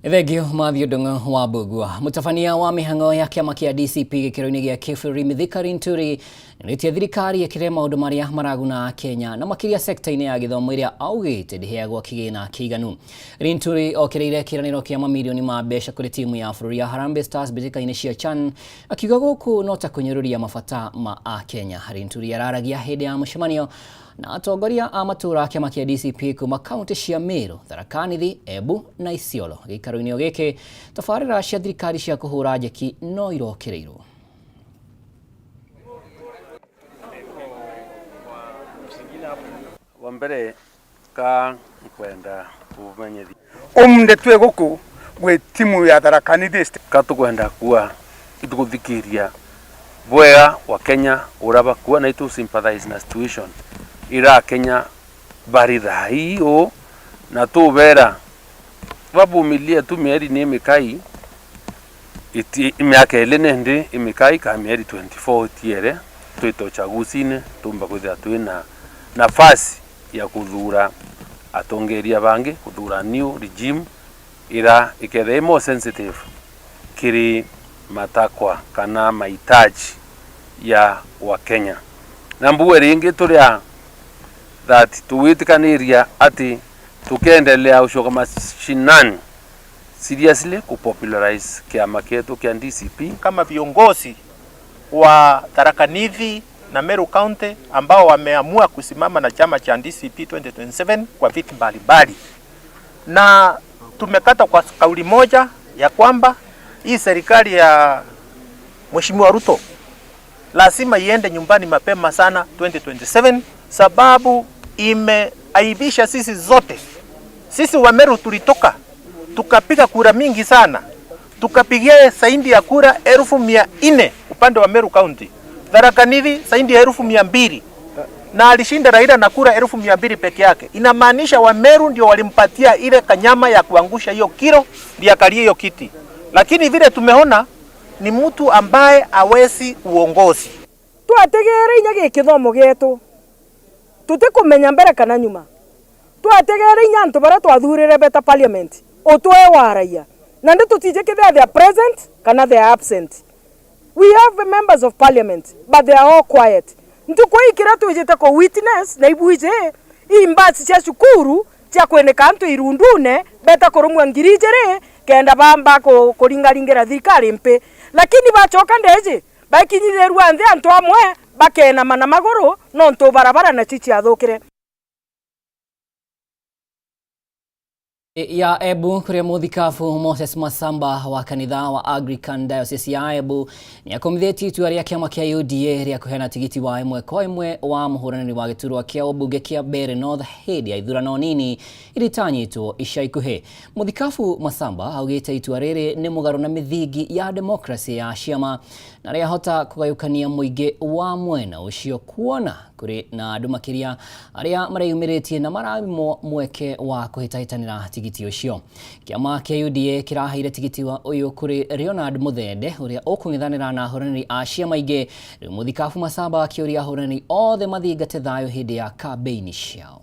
Thengio Matthew Ndung'u wa Mbũgua. Mũtabania wa mĩhang'o ya kĩama kĩa DCP gĩkĩro-inĩ gĩa kĩbũrũri Mithika Linturi nĩrĩtie thirikari ĩkĩre maũndũ marĩa maraguna Kenya na makĩria sekta-inĩ ya gĩthomo ĩrĩa augĩte ndĩheagwo kĩgĩna kĩiganu. Linturi okĩrĩire kĩĩranĩro kĩa mamirioni ma mbeca kũrĩ timu ya bũrũri ya Harambee Stars mbĩtĩka-inĩ cia CHAN akiuga gũkũ no ta kũnyũrũria mabata ma Akenya. Linturi araragia hĩndĩ ya mũcemanio na atongoria a matũũra kĩama kĩa DCP kuma kaunti cia Meru, Tharaka Nithi, Embu na Isiolo. Gĩikaro-inĩ o gĩkĩ tabarĩra cia thirikari cia kũhũra njeki no irokĩrĩirwo. Wa mbere ka nkwenda kumenyethi umunde twe guku gwi timu ya Tharaka Nithi ka tukwenda kuwa ituguthikiria bwega wa Kenya uraba kuwa na itu sympathize na situation ira Kenya bari thai o na tubera babumilie tu mieri ni mikai iti miaka ile nende imikai ka mieri 24 tiere twita uchaguzi-inĩ tumba kwithira twina nafasi ya kuthura atongeria bangi, kuthura new regime ira ikethe more sensitive kiri matakwa kana mahitaji ya Wakenya. Na mbuwe ringi turia that tuwitikaniria ati tukendelea ucoka mashinani seriously kupopularize kiama kietu kia DCP. Kama viongozi wa Tharaka Nithi na Meru County ambao wameamua kusimama na chama cha DCP 2027 kwa viti mbalimbali, na tumekata kwa kauli moja ya kwamba hii serikali ya Mheshimiwa Ruto lazima iende nyumbani mapema sana 2027, sababu imeaibisha sisi zote. Sisi wa Meru tulitoka tukapiga kura mingi sana, tukapigia zaidi ya kura 400,000 upande wa Meru County, Tharaka Nithi zaidi ya 200,000, na alishinda Raila na kura 200,000 peke yake. Inamaanisha wa Meru ndio walimpatia ile kanyama ya kuangusha hiyo kilo ndio akalie hiyo kiti. Lakini vile tumeona ni mtu ambaye awezi uongozi. Twategere inya gikithomo gietu tutikumenya mbere kana nyuma. Twategere inya antu baria twathurire beta parliament utwe wa raia na ndi tutijikithia they are present kana they are absent. We have members of parliament but they are all quiet. Ntukwikira twijite ko witness na ibuije imbasi cia cukuru cia kweneka antu irundune beta kurumwa 2,000 kenda bamba kuringaringira thirikari mpi, lakini bachoka ndeje bakinyithirwa nthi antu amwe bakenama na maguru no ntu barabara na chichi athukire. Ya Embu kuria muthikabu Moses Masamba wa kanitha wa Anglican Diocese ya Embu niakomithitie itua ria kiama kia UDA ria kuheana tigiti wa ĩmwe kwa ĩmwe wa mũhũranĩri wa gĩturwa kĩa ũmbunge kĩa Mbeere North hĩndĩ ya ithurano nini iritanyĩtwo ica ikuhĩ. Mũthikabu Masamba augĩte itua rĩrĩ nĩ mũgarũ na mĩthingi ya demokrasi ya ciama na rĩahota kũgayũkania mũingĩ wa mwena ũcio kuona kũrĩ na andũ makĩria arĩa mareyumĩrĩtie na maraimwo mweke wa kũhĩtahĩtanĩra tigiti ũcio. Kĩama kĩa UDA kĩraheire tigiti wa ũyũ kũrĩ Leonard Muthende ũrĩa ũkũng'ethanĩra na ahũranĩri a ciama ingĩ. Rĩu mũthikabu Masamba akĩũria ahũranĩri othe mathingate thayũ hĩndĩ ya kambĩini ciao.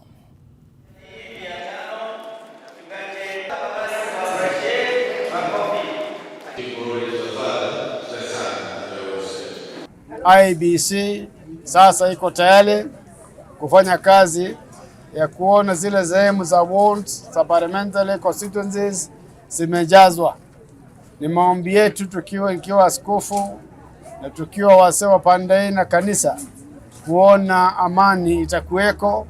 IEBC sasa iko tayari kufanya kazi ya kuona zile sehemu za wards za parliamentary constituencies zimejazwa. Ni maombi yetu tukiwa ikiwa askofu na tukiwa wasee wa pande na kanisa, kuona amani itakuweko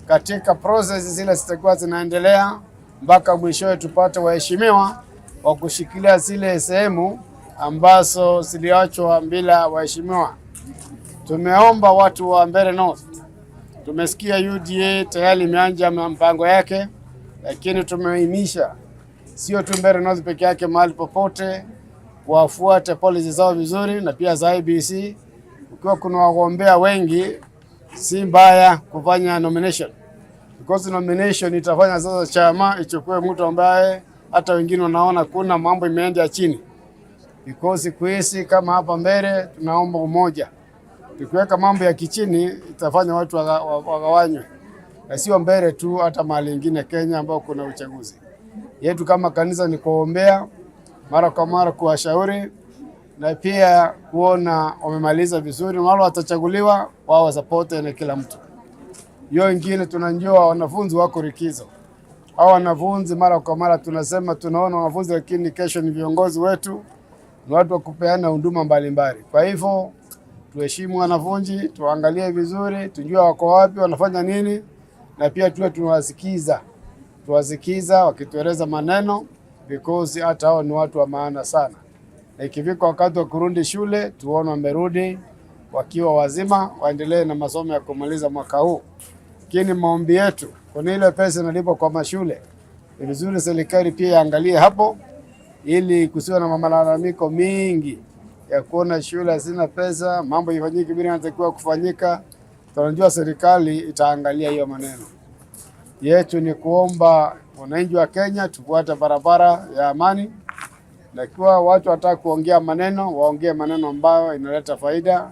katika process zile zitakuwa zinaendelea mpaka mwishowe tupate waheshimiwa wa kushikilia zile sehemu ambazo ziliachwa bila waheshimiwa. Tumeomba watu wa Mbeere North, tumesikia UDA tayari imeanza mpango yake, lakini tumehimiza sio tu Mbeere North peke yake, mahali popote wafuate policy zao vizuri, na pia za IEBC. Ukiwa kuna wagombea wengi, si mbaya kufanya nomination, because nomination itafanya sasa chama ichukue mtu ambaye hata wengine wanaona kuna mambo imeenda chini, because siku hizi kama hapa mbele tunaomba umoja. Tukiweka mambo ya kichini itafanya watu wagawanywe, na sio mbele tu, hata mahali ingine Kenya ambao kuna uchaguzi. Yetu kama kanisa ni kuombea mara kwa mara, kuwashauri na pia kuona wamemaliza vizuri, wale watachaguliwa wao support na kila mtu. Hiyo ingine tunajua wanafunzi wako likizo. Hao wanafunzi mara kwa mara tunasema tunaona wanafunzi, lakini kesho ni viongozi wetu, ni watu wa kupeana huduma mbalimbali. Kwa hivyo tuheshimu wanafunzi, tuangalie vizuri, tujue wako wapi, wanafanya nini, na pia tuwe tunawasikiza, tuwasikiza wakitueleza maneno, because hata hao ni watu wa maana sana. Na ikifika wakati wa kurudi shule, tuone wamerudi wakiwa wazima, waendelee na masomo ya kumaliza mwaka huu. Lakini maombi yetu, kuna ile pesa inalipwa kwa mashule, ni vizuri serikali pia iangalie hapo, ili kusiwe na malalamiko mingi ya kuona shule hazina pesa, mambo ifanyike vile inatakiwa kufanyika. Tunajua serikali itaangalia hiyo maneno. Yetu ni kuomba wananchi wa Kenya tufuate barabara ya amani, na ikiwa watu wataka kuongea maneno, waongee maneno ambayo inaleta faida.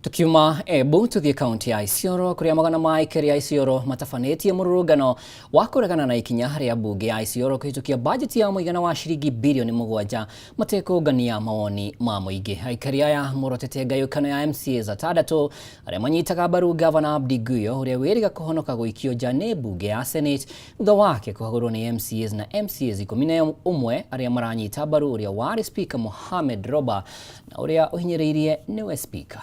Tukiuma Embu tuthie kaunti ya Isiolo kuria magana ma aikari a Isiolo matabanĩtie mũrũrũngano wa kũregana na ikinya rĩa mbunge ya Isiolo kũhĩtũkia bajeti ya mũigana wa ciringi birioni 7 matekũngania mawoni ma mũingĩ. Aikari aya morotete ngayũkano ya MCAs atandatũ arĩa manyitaga mbaru gavana Abdi Guyo ũrĩa wĩrĩga kũhonoka gũikio nja nĩ mbunge ya Senate thutha wake kũhagũrwo nĩ MCAs na MCAs 11 arĩa maranyita mbaru ũrĩa warĩ Speaker Mohamed Roba na ũrĩa ũhinyĩrĩirie nĩwe Speaker.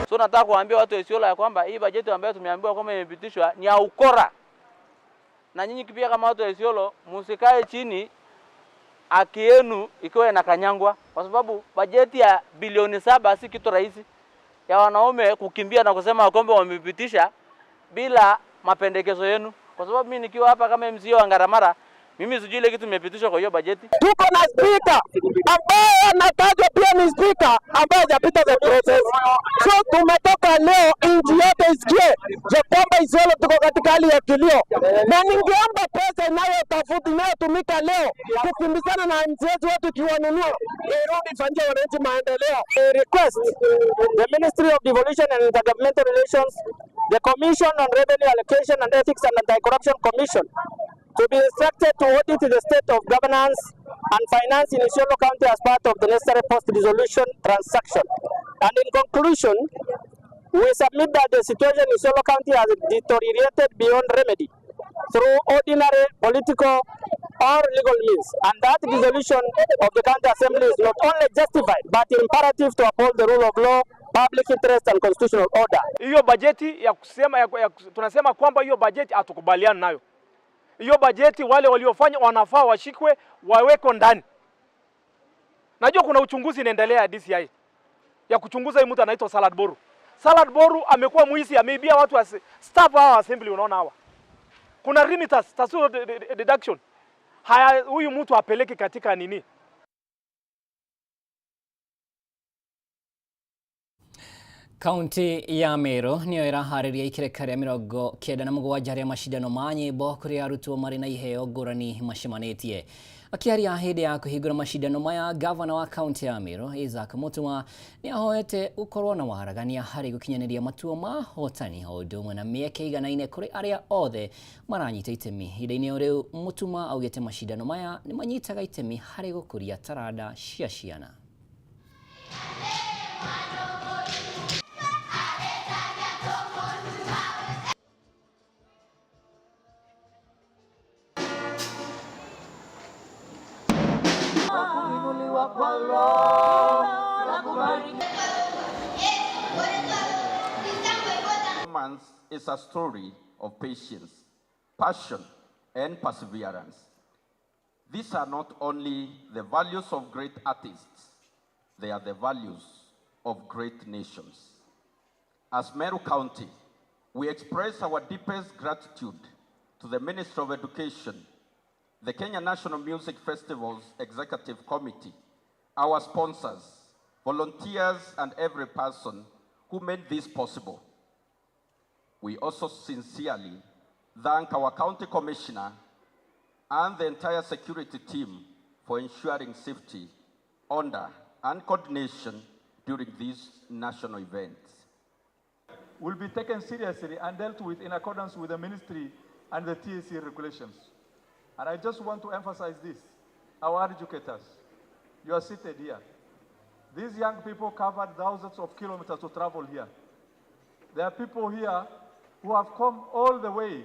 So nataka kuambia watu wa Isiolo ya kwamba hii bajeti ambayo tumeambiwa kwamba imepitishwa ni ya ukora. Na nyinyi pia kama watu wa Isiolo msikae chini haki yenu ikiwa inakanyangwa, kwa sababu bajeti ya bilioni 7 si kitu rahisi ya wanaume kukimbia na kusema kwamba wamepitisha bila mapendekezo yenu. Kwa sababu mimi nikiwa hapa kama MCA wa Ngaramara, mimi sijui ile kitu imepitishwa kwa hiyo bajeti. Tuko na speaker ambaye anatajwa pia ni speaker ambaye hajapita the process. So tumetoka leo nchi yote isikie ya kwamba Isiolo tuko katika hali ya kilio, na ningeomba pesa inayotafuta inayotumika leo kukimbizana na MCAs wetu ikiwanunua irudi ifanyie wananchi maendeleo. I request the Ministry of Devolution and Intergovernmental Relations, the Commission on Revenue Allocation and Ethics and Anti-Corruption Commission to be instructed to audit the state of governance and finance in Isiolo County as part of the necessary post-dissolution transaction. And in conclusion, we submit that the situation in Isiolo County has deteriorated beyond remedy through ordinary political or legal means, and that dissolution of the county assembly is not only justified but imperative to uphold the rule of law, public interest and constitutional order. Hiyo bajeti ya kusema tunasema kwamba hiyo bajeti hatukubaliana nayo. Hiyo bajeti wale waliofanya wanafaa washikwe, wawekwe ndani. Najua kuna uchunguzi inaendelea ya DCI ya kuchunguza huyu mtu anaitwa Salad Boru. Salad Boru amekuwa mwizi, ameibia watu wa staff hawa assembly, unaona hawa. Kuna remittance, tax deduction. Haya, huyu mtu apeleke katika nini? Kaunti ya Meru niyo ĩraharĩria ikereka rĩa 97 rĩa macindano ma nyĩmbo kũrĩa arutwo marĩ na iheo ngũrani macemanĩtie. Akĩaria hĩndĩ ya kũhingũra macindano maya, gavana wa kaunti ya Meru Isaac Mutuma nĩ ahoete gũkorwo na waragania harĩ gũkinyanĩria matua ma hotani o ũndũ ũmwe na mĩeke ĩiganaine kũrĩ arĩa othe maranyita itemi. Ihinda-inĩ o rĩu, Mutuma augĩte macindano maya nĩ manyitaga itemi harĩ gũkũria taranda cia ciana. is a story of patience, passion, and perseverance. These are not only the values of great artists, they are the values of great nations. As Meru County, we express our deepest gratitude to the Ministry of Education, the Kenya National Music Festival's Executive Committee, our sponsors, volunteers, and every person who made this possible. We also sincerely thank our county commissioner and the entire security team for ensuring safety, order, and coordination during these national events. Will be taken seriously and dealt with in accordance with the ministry and the TSC regulations. And I just want to emphasize this. Our educators, you are seated here. These young people covered thousands of kilometers to travel here. There are people here who have come all the way.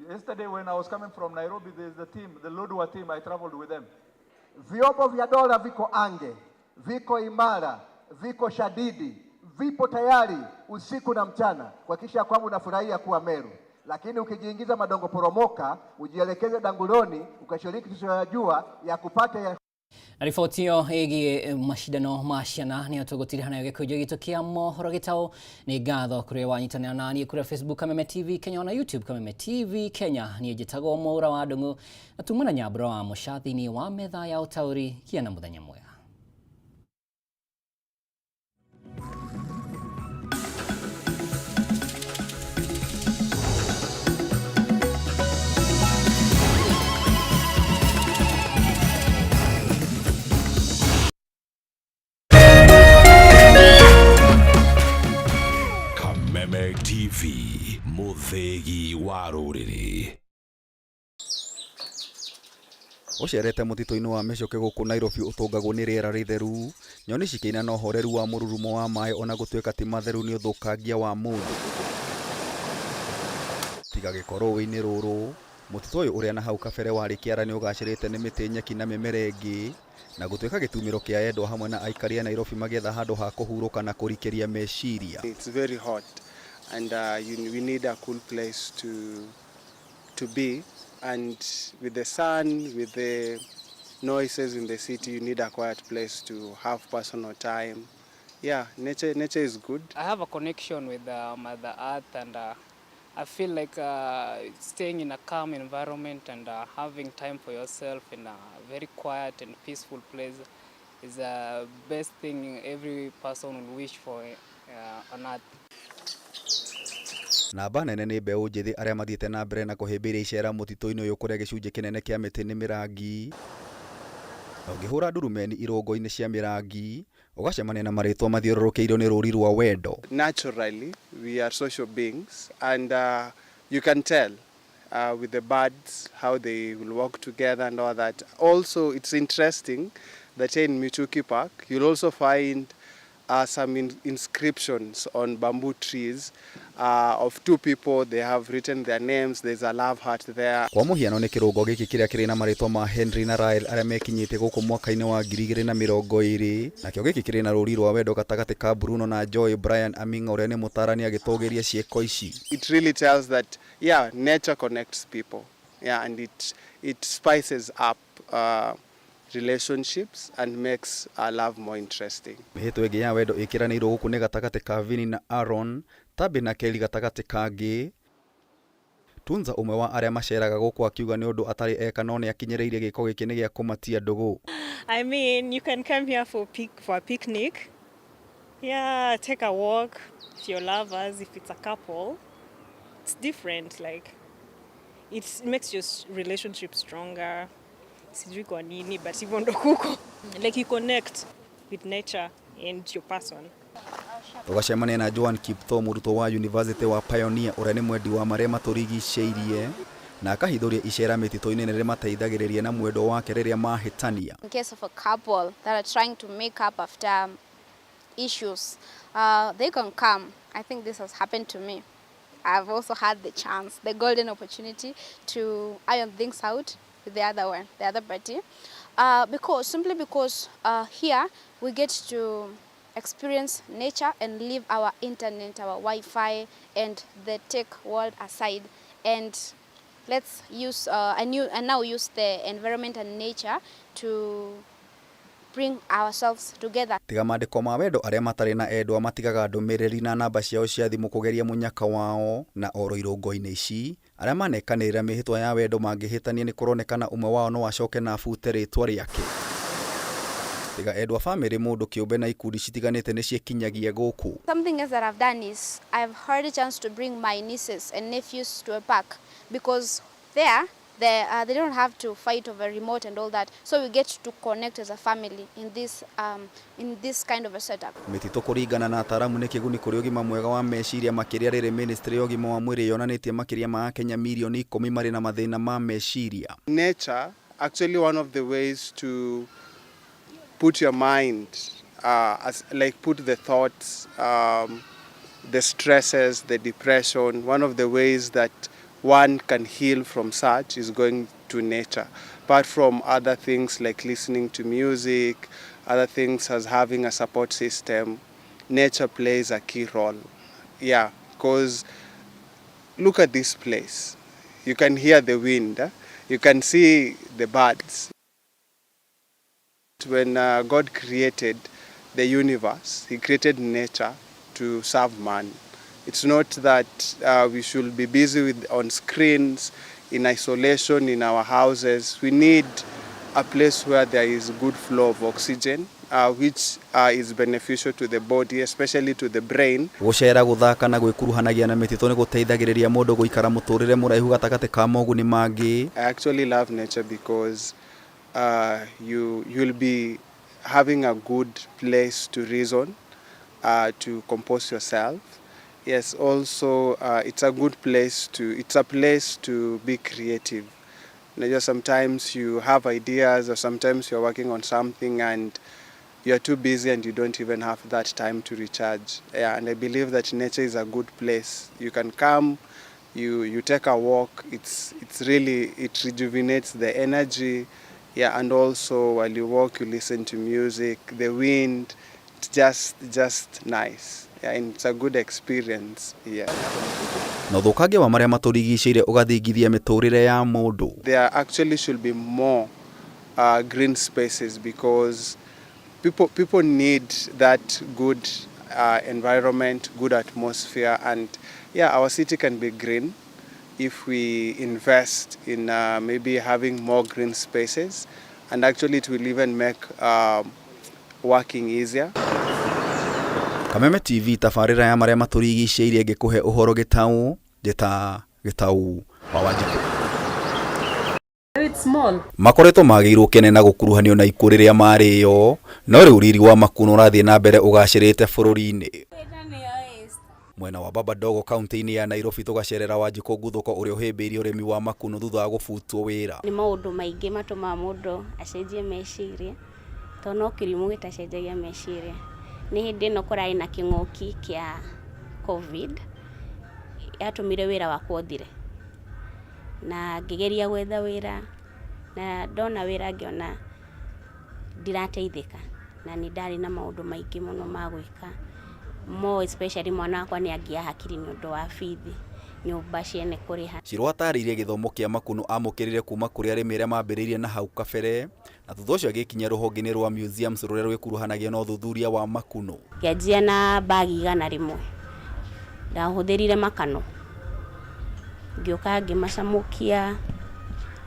Yesterday when I was coming from Nairobi, there's the team, the Lodwar team, I traveled with them. Vyombo vya dola viko ange, viko imara, viko shadidi, vipo tayari usiku na mchana kuhakikisha kwamba unafurahia kuwa Meru. Lakini ukijiingiza madongo poromoka, ujielekeze Danguloni, ukashiriki tusiyoyajua ya kupata ya Na riboti ĩyo ĩgiĩ macindano ma ciana nĩyo tũgũtiriha nayo gĩkũnjo gitũ kĩa mohoro gĩtaũ. Nĩ ngatho kũrĩ wanyitanĩra na niĩ kũrĩa Facebook Kameme TV Kenya na YouTube Kameme TV Kenya. Niĩ njĩtagwo Mwaura wa Ndung'u na tuma na Nyambura wa Mũca thĩinĩ wa metha ya ũtaũri. Gĩa na mũthenya mwega. Kameme TV, mũthĩgi wa rũrĩrĩ. Ũcerete mũtitũ-inĩ wa mĩcuke gũkũ Nairobi ũtũngagwo nĩ rĩera rĩtheru, nyoni cikĩina na ũhoreru wa mũrurumo wa maĩ ona gũtuĩka ti matheru nĩ ũthũkangia wa mũndũ. Tiga gĩko rũĩ-inĩ rũrũ, mũtitũ ũyũ ũrĩa na hau kabere warĩ kĩara nĩ ũgacĩrĩte nĩ mĩtĩ, nyeki na mĩmera ĩngĩ, na gũtuĩka gĩtumĩro kĩa endwa hamwe na aikari a Nairobi magĩetha handũ ha kũhurũka na kũrikĩria meciria. It's very hot and we need a cool place to be, and with the sun, with the noises in the city, you need a quiet place to have personal time. Yeah, nature is good. I have a connection with Mother Earth, and I feel like staying in a calm environment and having time for yourself in a very quiet and peaceful place is the best thing every person will wish for on earth. Namba nene nĩ mbeũ njĩthĩ arĩa mathiĩte na mbere na kũhĩmbĩria icera mũtitũ-inĩ ũyũ kũrĩa gĩcunjĩ kĩnene kĩa mĩtĩ nĩ mĩrangi. Na ũngĩhũra ndurumeni irũngo-inĩ cia mĩrangi, ũgacemania na marĩtwa mathiũrũrũkĩirio nĩ rũri rwa wendo. Naturally, we are social beings, and you can tell with the birds how they will work together and all that. Also, it's interesting that here in Michuki Park, you'll also find some inscriptions on bamboo trees of two people. They have written their names. There's a love heart there. Kwa mũhiano nĩ kĩrũngo gĩkĩ kĩrĩa kĩrĩ na marĩtwa ma Henry na Rael arĩa mekinyĩtie gũkũ mwaka-inĩ wa 2020. Nakĩo gĩkĩ kĩrĩ na rũri rwa wendo gatagatĩ ka Bruno na Joy Brian Aminga ũrĩa nĩ mũtarani agĩtũgĩria ciĩko ici. It really tells that, yeah, nature connects people. Yeah, and it spices up relationships and makes our love more interesting. Mĩhĩtwa ĩngĩ ya wendo ĩkĩranĩirwo gũkũ nĩ gatagatĩ ka Vini na Aaron, Tabi na Kelly gatagatĩ kangĩ. Tunza ũmwe wa arĩa maceraga gũkũ akiuga nĩ ũndũ atarĩ eka no nĩakinyĩrĩirie gĩko gĩkĩ nĩ gĩa kũmatia ndũgũ. I mean, you can come here for a picnic. Yeah, take a walk with your lovers if it's a couple. It's different, like it makes your relationship stronger. Sijui kwa nini, but hivyo ndo kuko. Like you connect with nature and your person. Tũgacemania na Joan Kiptoo mũrutwo wa University wa Pioneer ũrĩa nĩ mwendi wa marĩa matũrigicĩirie na akahithũria icera mĩtitũ-inĩ nĩ rĩmateithagĩrĩria na mwendwa wake rĩrĩa mahĩtania. In case of a couple that are trying to make up after issues, they can come. I think this has happened to me. I've also had the chance, the golden opportunity to iron things out with the other one, the other party, because simply because here we get to experience nature and leave our internet, our Wi-Fi and the tech world aside, and let's use and now use the environment and nature to bring ourselves together. Tiga mandĩko ma wendo arĩa matarĩ na endwa matigaga ndũmĩrĩri na namba ciao cia thimũ kũgeria mũnyaka wao na oro irũngo-inĩ ici arĩa manekanĩrĩra mĩhĩtwa ya wendo mangĩhĩtania nĩ kũronekana ũmwe wao no acoke na abute rĩtwa rĩake. Tiga endwa famĩlĩ mũndũ kĩũmbe na ikundi citiganĩte nĩ ciĩkinyagia gũkũ. Something else that I've done is I've had a chance to bring my nieces and nephews to a park, because there they don't have to fight over remote and all that, so we get to connect as a family in this kind of a setup. Mĩtitũ kũringana na ataaramu nĩ kĩguni kũrĩ ũgima mwega wa meciria makĩria rĩrĩ ministry ya ũgima wa mwĩrĩ yonanĩtie makĩria ma akenya mirioni 10 marĩ na mathĩna ma meciria. Nature, actually one of the ways to put your mind, as like put the thoughts, the stresses, the depression, one of the ways that one can heal from such is going to nature. Apart from other things like listening to music, other things as having a support system, nature plays a key role. Yeah, because look at this place. You can hear the wind, eh? You can see the birds. When God created the universe, he created nature to serve man. It's not that we should be busy with on screens, in isolation, in our houses. We need a place where there is good flow of oxygen, which is beneficial to the body, especially to the brain. Gũcera gũthaka na gwĩkuruhanagia na mĩtitũ nĩ gũteithagĩrĩria mũndũ gũikara mũtũrĩre mũraihu gatagatĩ ka moguni mangĩ. I actually love nature because you'll be having a good place to reason, to compose yourself. Yes, also it's a good place to, it's a place to be creative. Just sometimes you have ideas, or sometimes you're working on something and you're too busy and you don't even have that time to recharge. Yeah, and I believe that nature is a good place. You can come, you take a walk, it rejuvenates the energy. Yeah, and also while you walk, you listen to music, the wind, it's just nice. Yeah, and it's a good experience. Yeah. Na ũthũkangia wa marĩa matũrigicĩirie ũgathingithia mĩtũrĩre ya mũndũ. There actually should be more green spaces, because people need that good environment, good atmosphere, and yeah, our city can be green if we invest in maybe having more green spaces, and actually it will even make working easier. Kameme TV tabarĩra ya marĩa matũrigicĩirie ngĩkũhe ũhoro gĩtaũ njĩta gĩtaũ wa Wanjikũ. It's small. Makoretwo magĩirwo kene na gũkuruhanio na ikuũ rĩrĩa marĩo, no rĩu riri wa makuno ũrathiĩ na mbere ũgacĩrĩte bũrũri-inĩ. Mwena wa Baba Dogo kaunti-inĩ ya Nairobi tũgacerera Wanjikũ Nguthũko ũrĩa ũhĩmbĩirie ũrĩmi wa makuno thutha wa gũbutwo wĩra. Nĩ maũndũ maingĩ matũmaga mũndũ acenjie meciria, tondũ no kĩrimũ gĩtacenjagia meciria. Nĩ hĩndĩ ĩno kũrarĩ na kĩng'ũki kĩa COVID, yatũmire wĩra wakwa ũthire. Na ngĩgeria gwetha wĩra, na ndona wĩra ngĩona ndirateithĩka, na nĩ ndarĩ na maũndũ maingĩ mũno ma gwĩka. More especially mwana wakwa nĩ angia hakiri nĩ ũndũ wa bithi, nyũmba ciene kũrĩha. Shiro atarĩirie gĩthomo kĩa makuno amũkĩrire kuma kũrĩ arĩmi arĩa mambĩrĩirie na hau kabere, na thutha ũcio agĩkinya rũhonge-inĩ rwa museums rũrĩa rwĩkuruhanagia na ũthuthuria wa makuno. Ngĩanjia na bagi 100, ndahũthĩrire makano, ngĩũka ngĩmacamũkia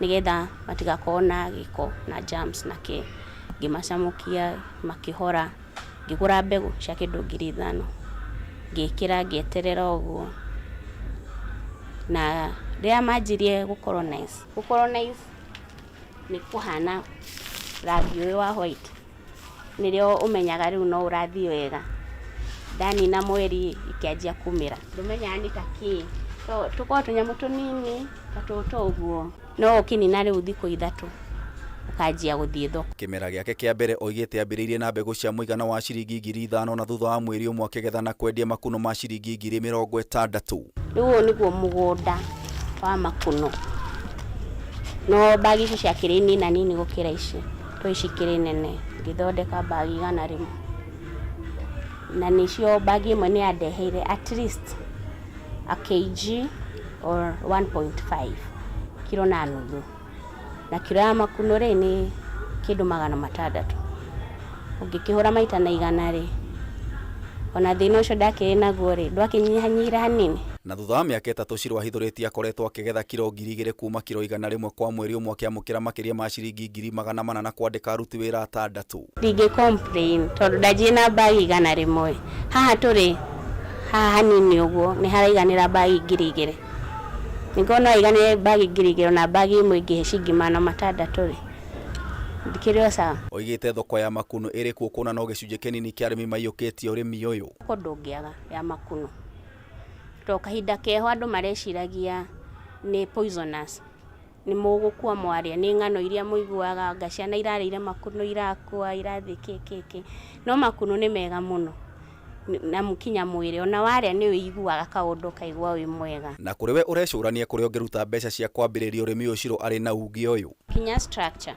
nĩgetha matigakorwo na gĩko na germs na kĩ, ngĩmacamũkia makĩhora, ngĩgũra mbegũ cia kĩndũ 5,000, ngĩkĩra ngĩeterera ũguo, na rĩrĩa manjirie gũcolonize, gũcolonize nĩ kũhana rangi ũyũ wa white, nĩrĩo ũmenyaga rĩu no ũrathiĩ wega. Ndanina mweri ikĩanjia kumĩra, ndũmenyaga nĩ ta kĩ, tũkoragwo tũnyamũ tũnini ta tũtũ ũguo, no ũkĩnina rĩu thikũ 3 ũkanjia gũthiĩ thoko. Kĩmera gĩake kĩa mbere oigĩte ambĩrĩirie na mbegũ cia mũigana wa ciringi 5,000 na thutha wa mweri ũmwe akĩgetha na kwendia makuno ma ciringi 60,000. Rĩu ũyũ nĩguo mũgũnda wa makuno, no bagi ici ciakĩrĩ nina nini gũkĩra ici, to ici ikĩrĩ nene, ngĩthondeka bagi 100. Na nĩcio bagi ĩmwe nĩ yandeheire at least a kg or 1.5 kiro na nuthu. Na kiro ya makunũ rĩ nĩ kĩndũ 600. Ũngĩkĩhũra maita na 100 rĩ, ona thĩna ũcio ndakĩrĩ naguo rĩ, ndwakĩnyihanyihire hanini. Na thutha wa mĩaka 3 Shiro ahithũrĩtie akoretwo akĩgetha kiro 2000 kuma kiro 100 kwa mweri ũmwe akĩamũkĩra makĩria ma ciringi 400,000 na kwandĩka aruti wĩra 6. Ndingĩ complain tondũ ndanjie na bagi 100. Haha tũrĩ haha hanini ũguo nĩ haraiganĩra bagi 2000. Ningĩ no aiganĩre bagi 2000 na bagi ĩmwe ĩngĩhe ciringi 600 rĩ, ndikĩrĩ o sawa. Oigĩte thoko ya makunũ ĩrĩ kuo kuona no gĩcunjĩ kĩnini kĩa arĩmi maiyũkĩtie ũrĩmi ũyũ. Thoko ndũngĩaga ya makunũ to kahinda keho andũ mareciragia nĩ poisonous, nĩ mũgũkua mwaria, nĩ ng'ano iria mũiguaga anga ciana irarĩire makunũ irakua irathiĩ kĩ kĩ kĩ, no makunũ nĩ mega mũno na kinya mwĩrĩ ona warĩa nĩ ũiguaga kaũndũ ũkaigua wĩ mwega. Na kũrĩ we ũrecũrania kũrĩa ũngĩruta mbeca cia kwambĩrĩria ũrĩmi ũyũ Shiro arĩ na uge ũyũ. Kinya structure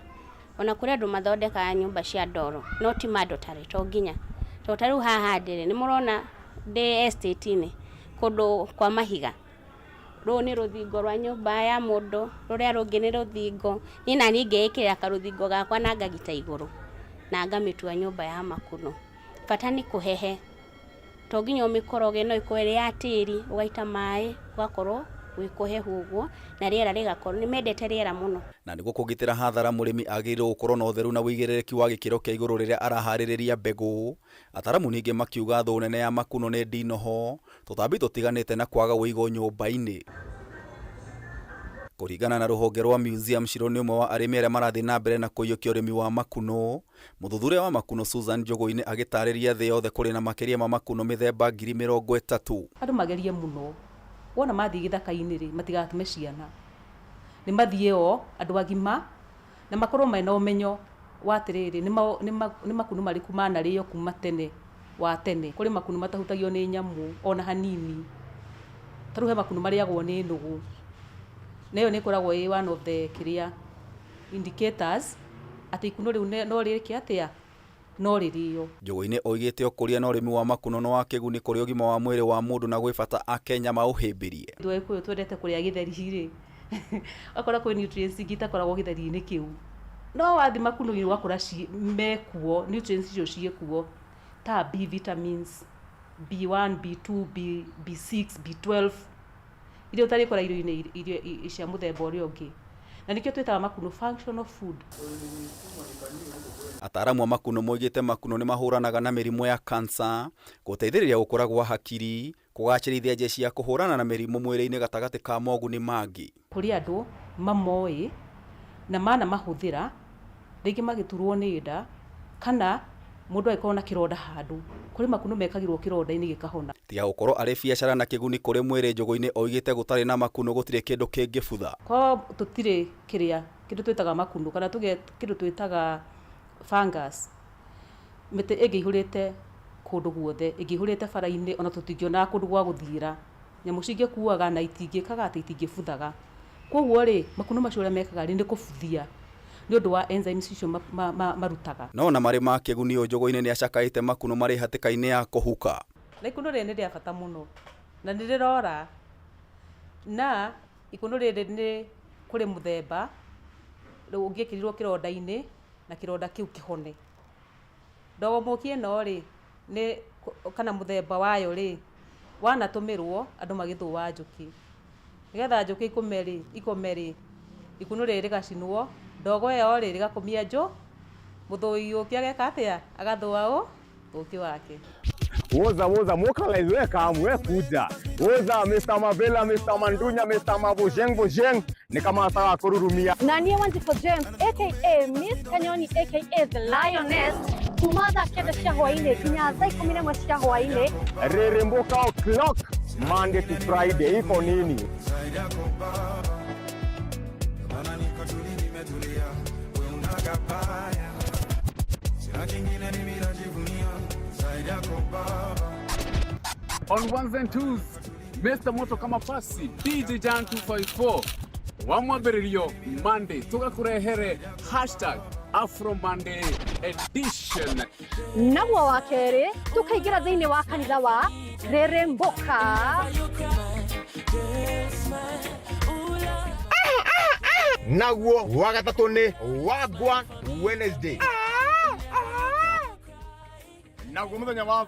ona kũrĩ andũ mathondekaga nyũmba cia ndoro no ti mandatory to nginya to ta rĩu haha ndĩrĩ nĩ mũrona ndĩ estate-inĩ kũndũ kwa mahiga, rũũ nĩ rũthingo rwa nyũmba ya mũndũ, rũrĩa rũngĩ nĩ rũthingo, niĩ na niĩ ngĩĩkĩrĩra karũthingo gakwa na ngagita igũrũ na ngamĩtua nyũmba ya makunũ. Bata nĩ kũhehe, to nginya ũmĩkoroge, no ĩkorwo ĩrĩ ya tĩri, ũgaita maĩ ũgakorwo gwĩ kũhehu ũguo na rĩera rĩgakorwo, nĩ mendete rĩera mũno. Na nĩguo kũgitĩra hathara mũrĩmi agĩrĩirwo gũkorwo na ũtheru na ũigĩrĩrĩki wa gĩkĩro kĩa igũrũ rĩrĩa araharĩrĩria mbegũ. Ataramu ningĩ makiuga thũ nene ya makunũ nĩ ndinoho, tũtambi tũtiganĩte na kwaga ũigo nyũmba-inĩ. Kũringana na rũhonge rwa Museum, Shiro nĩ ũmwe wa arĩmi arĩa marathiĩ na mbere na kũiyũkia ũrĩmi wa makunũ. Mũthuthuria wa makunũ Susan Njũgũ-inĩ agĩtarĩria thĩ yothe kũrĩ na makĩria ma makunũ mĩthemba 30,000. Andũ magerie mũno wona mathiĩ gĩthaka-inĩ rĩ, matigatũme ciana, nĩ mathiĩ o andũ agima na makorwo mena ũmenyo wa atĩrĩrĩ, nĩ makunũ marĩkũ manarĩo kuma tene wa tene. Kũrĩ makunũ matahutagio nĩ nyamũ ona hanini, ta rĩu he makunũ marĩagwo nĩ nũgũ, na ĩyo nĩ ĩkoragwo ĩ one of the kĩrĩa indicators atĩ ikunũ rĩu no rĩke atĩa, no rĩrĩo. Njũgũ-inĩ oigĩte ũkũria na ũrĩmi wa makunũ nĩ wa kĩguni kũrĩ ũgima wa mwĩrĩ wa mũndũ na gwĩ bata Akenya maũhĩmbĩrie. Ithuĩ Agĩkũyũ twendete kũrĩa gĩtheri rĩ, ũgakora kwĩ nutrients ingĩ itakoragwo gĩtheri-inĩ kĩu, no wathiĩ makunũ-inĩ ũgakora mekuo, nutrients icio ciĩkuo ta B vitamins, B1, B2, B6, B12 iria ũtarĩkora irio-inĩ iria cia mũthemba ũrĩa ũngĩ, na nĩkĩo twĩtaga makunũ functional food. Ataramu a makunũ moigĩte makunũ nĩ mahũranaga na mĩrimũ ya cancer, gũteithĩrĩria gũkũra gwa hakiri, kũgacĩrithia jeshi ya kũhũrana na mĩrimũ mwĩrĩ-inĩ gatagatĩ ka moguni mangĩ. Kũrĩ andũ mamoĩ na mana mahũthĩra rĩngĩ magĩturwo nĩ nda kana mũndũ agĩkorwo na kĩronda handũ, kũrĩ makunũ mekagĩrwo kĩronda-inĩ gĩkahona. Tiga gũkorwo arĩ biacara na kĩguni kũrĩ mwĩrĩ, Njũgũ-inĩ oigĩte gũtarĩ na makunũ gũtirĩ kĩndũ kĩngĩbutha. Korwo tũtirĩ kĩrĩa kĩndũ twĩtaga makunũ kana tuge kĩndũ twĩtaga fungus, mĩtĩ ĩngĩihũrĩte kũndũ guothe, ĩngĩihũrĩte bara-inĩ ona tũtingĩonaga kũndũ gwa gũthiĩra, nyamũ cingĩkuaga na itingĩkaga atĩ itingĩbuthaga. Koguo rĩ, makunũ macio ũrĩa mekaga rĩ nĩ kũbuthia nĩ ũndũ wa enzymes icio marutaga. No ona marĩ ma kĩguni ũyũ Njũgũ-inĩ nĩ acakaĩte makunũ marĩ hatĩka-inĩ ya kũhuka. Na ikunũ rĩrĩ nĩ rĩa bata mũno na nĩ rĩrora, na ikunũ rĩrĩ nĩ kũrĩ mũthemba rĩu ũngĩekĩrirwo kĩronda-inĩ na kĩronda kĩu kĩhone. Ndogo mũki ĩno rĩ, nĩ kana mũthemba wayo rĩ, wanatũmĩrwo andũ magĩthũa njũkĩ, nĩgetha njũkĩ ikome rĩ, ikunũ rĩrĩ rĩgacinwo, ndogo ĩyo rĩ rĩgakomia mũthũi ũkĩ ageka atĩa, agathũa ũkĩ wake. Woza woza mokalize we kamu we kuja. Woza Mr. Mavela, Mr. Mandunya, Mr. Mabojeng Bojeng ni kama nataka kururumia. Na niye Wanjiku James aka Miss Kanyoni aka The Lioness kuma thaa 9 cia hwainĩ nginya thaa 11 cia hwainĩ. Reremboka o'clock Monday to Friday iko nini? On ones and twos, Mr. Moto kama pasi, DJ Jan 254, wamwambĩrĩrio Monday, tũgakũrehere hashtag Afro Monday edition. Naguo wa kerĩ tũkaingĩra thĩinĩ wa kanitha wa Rĩrĩmbũka. Naguo wa gatatũ nĩ Wagwan Wednesday. Naguo mũthenya wa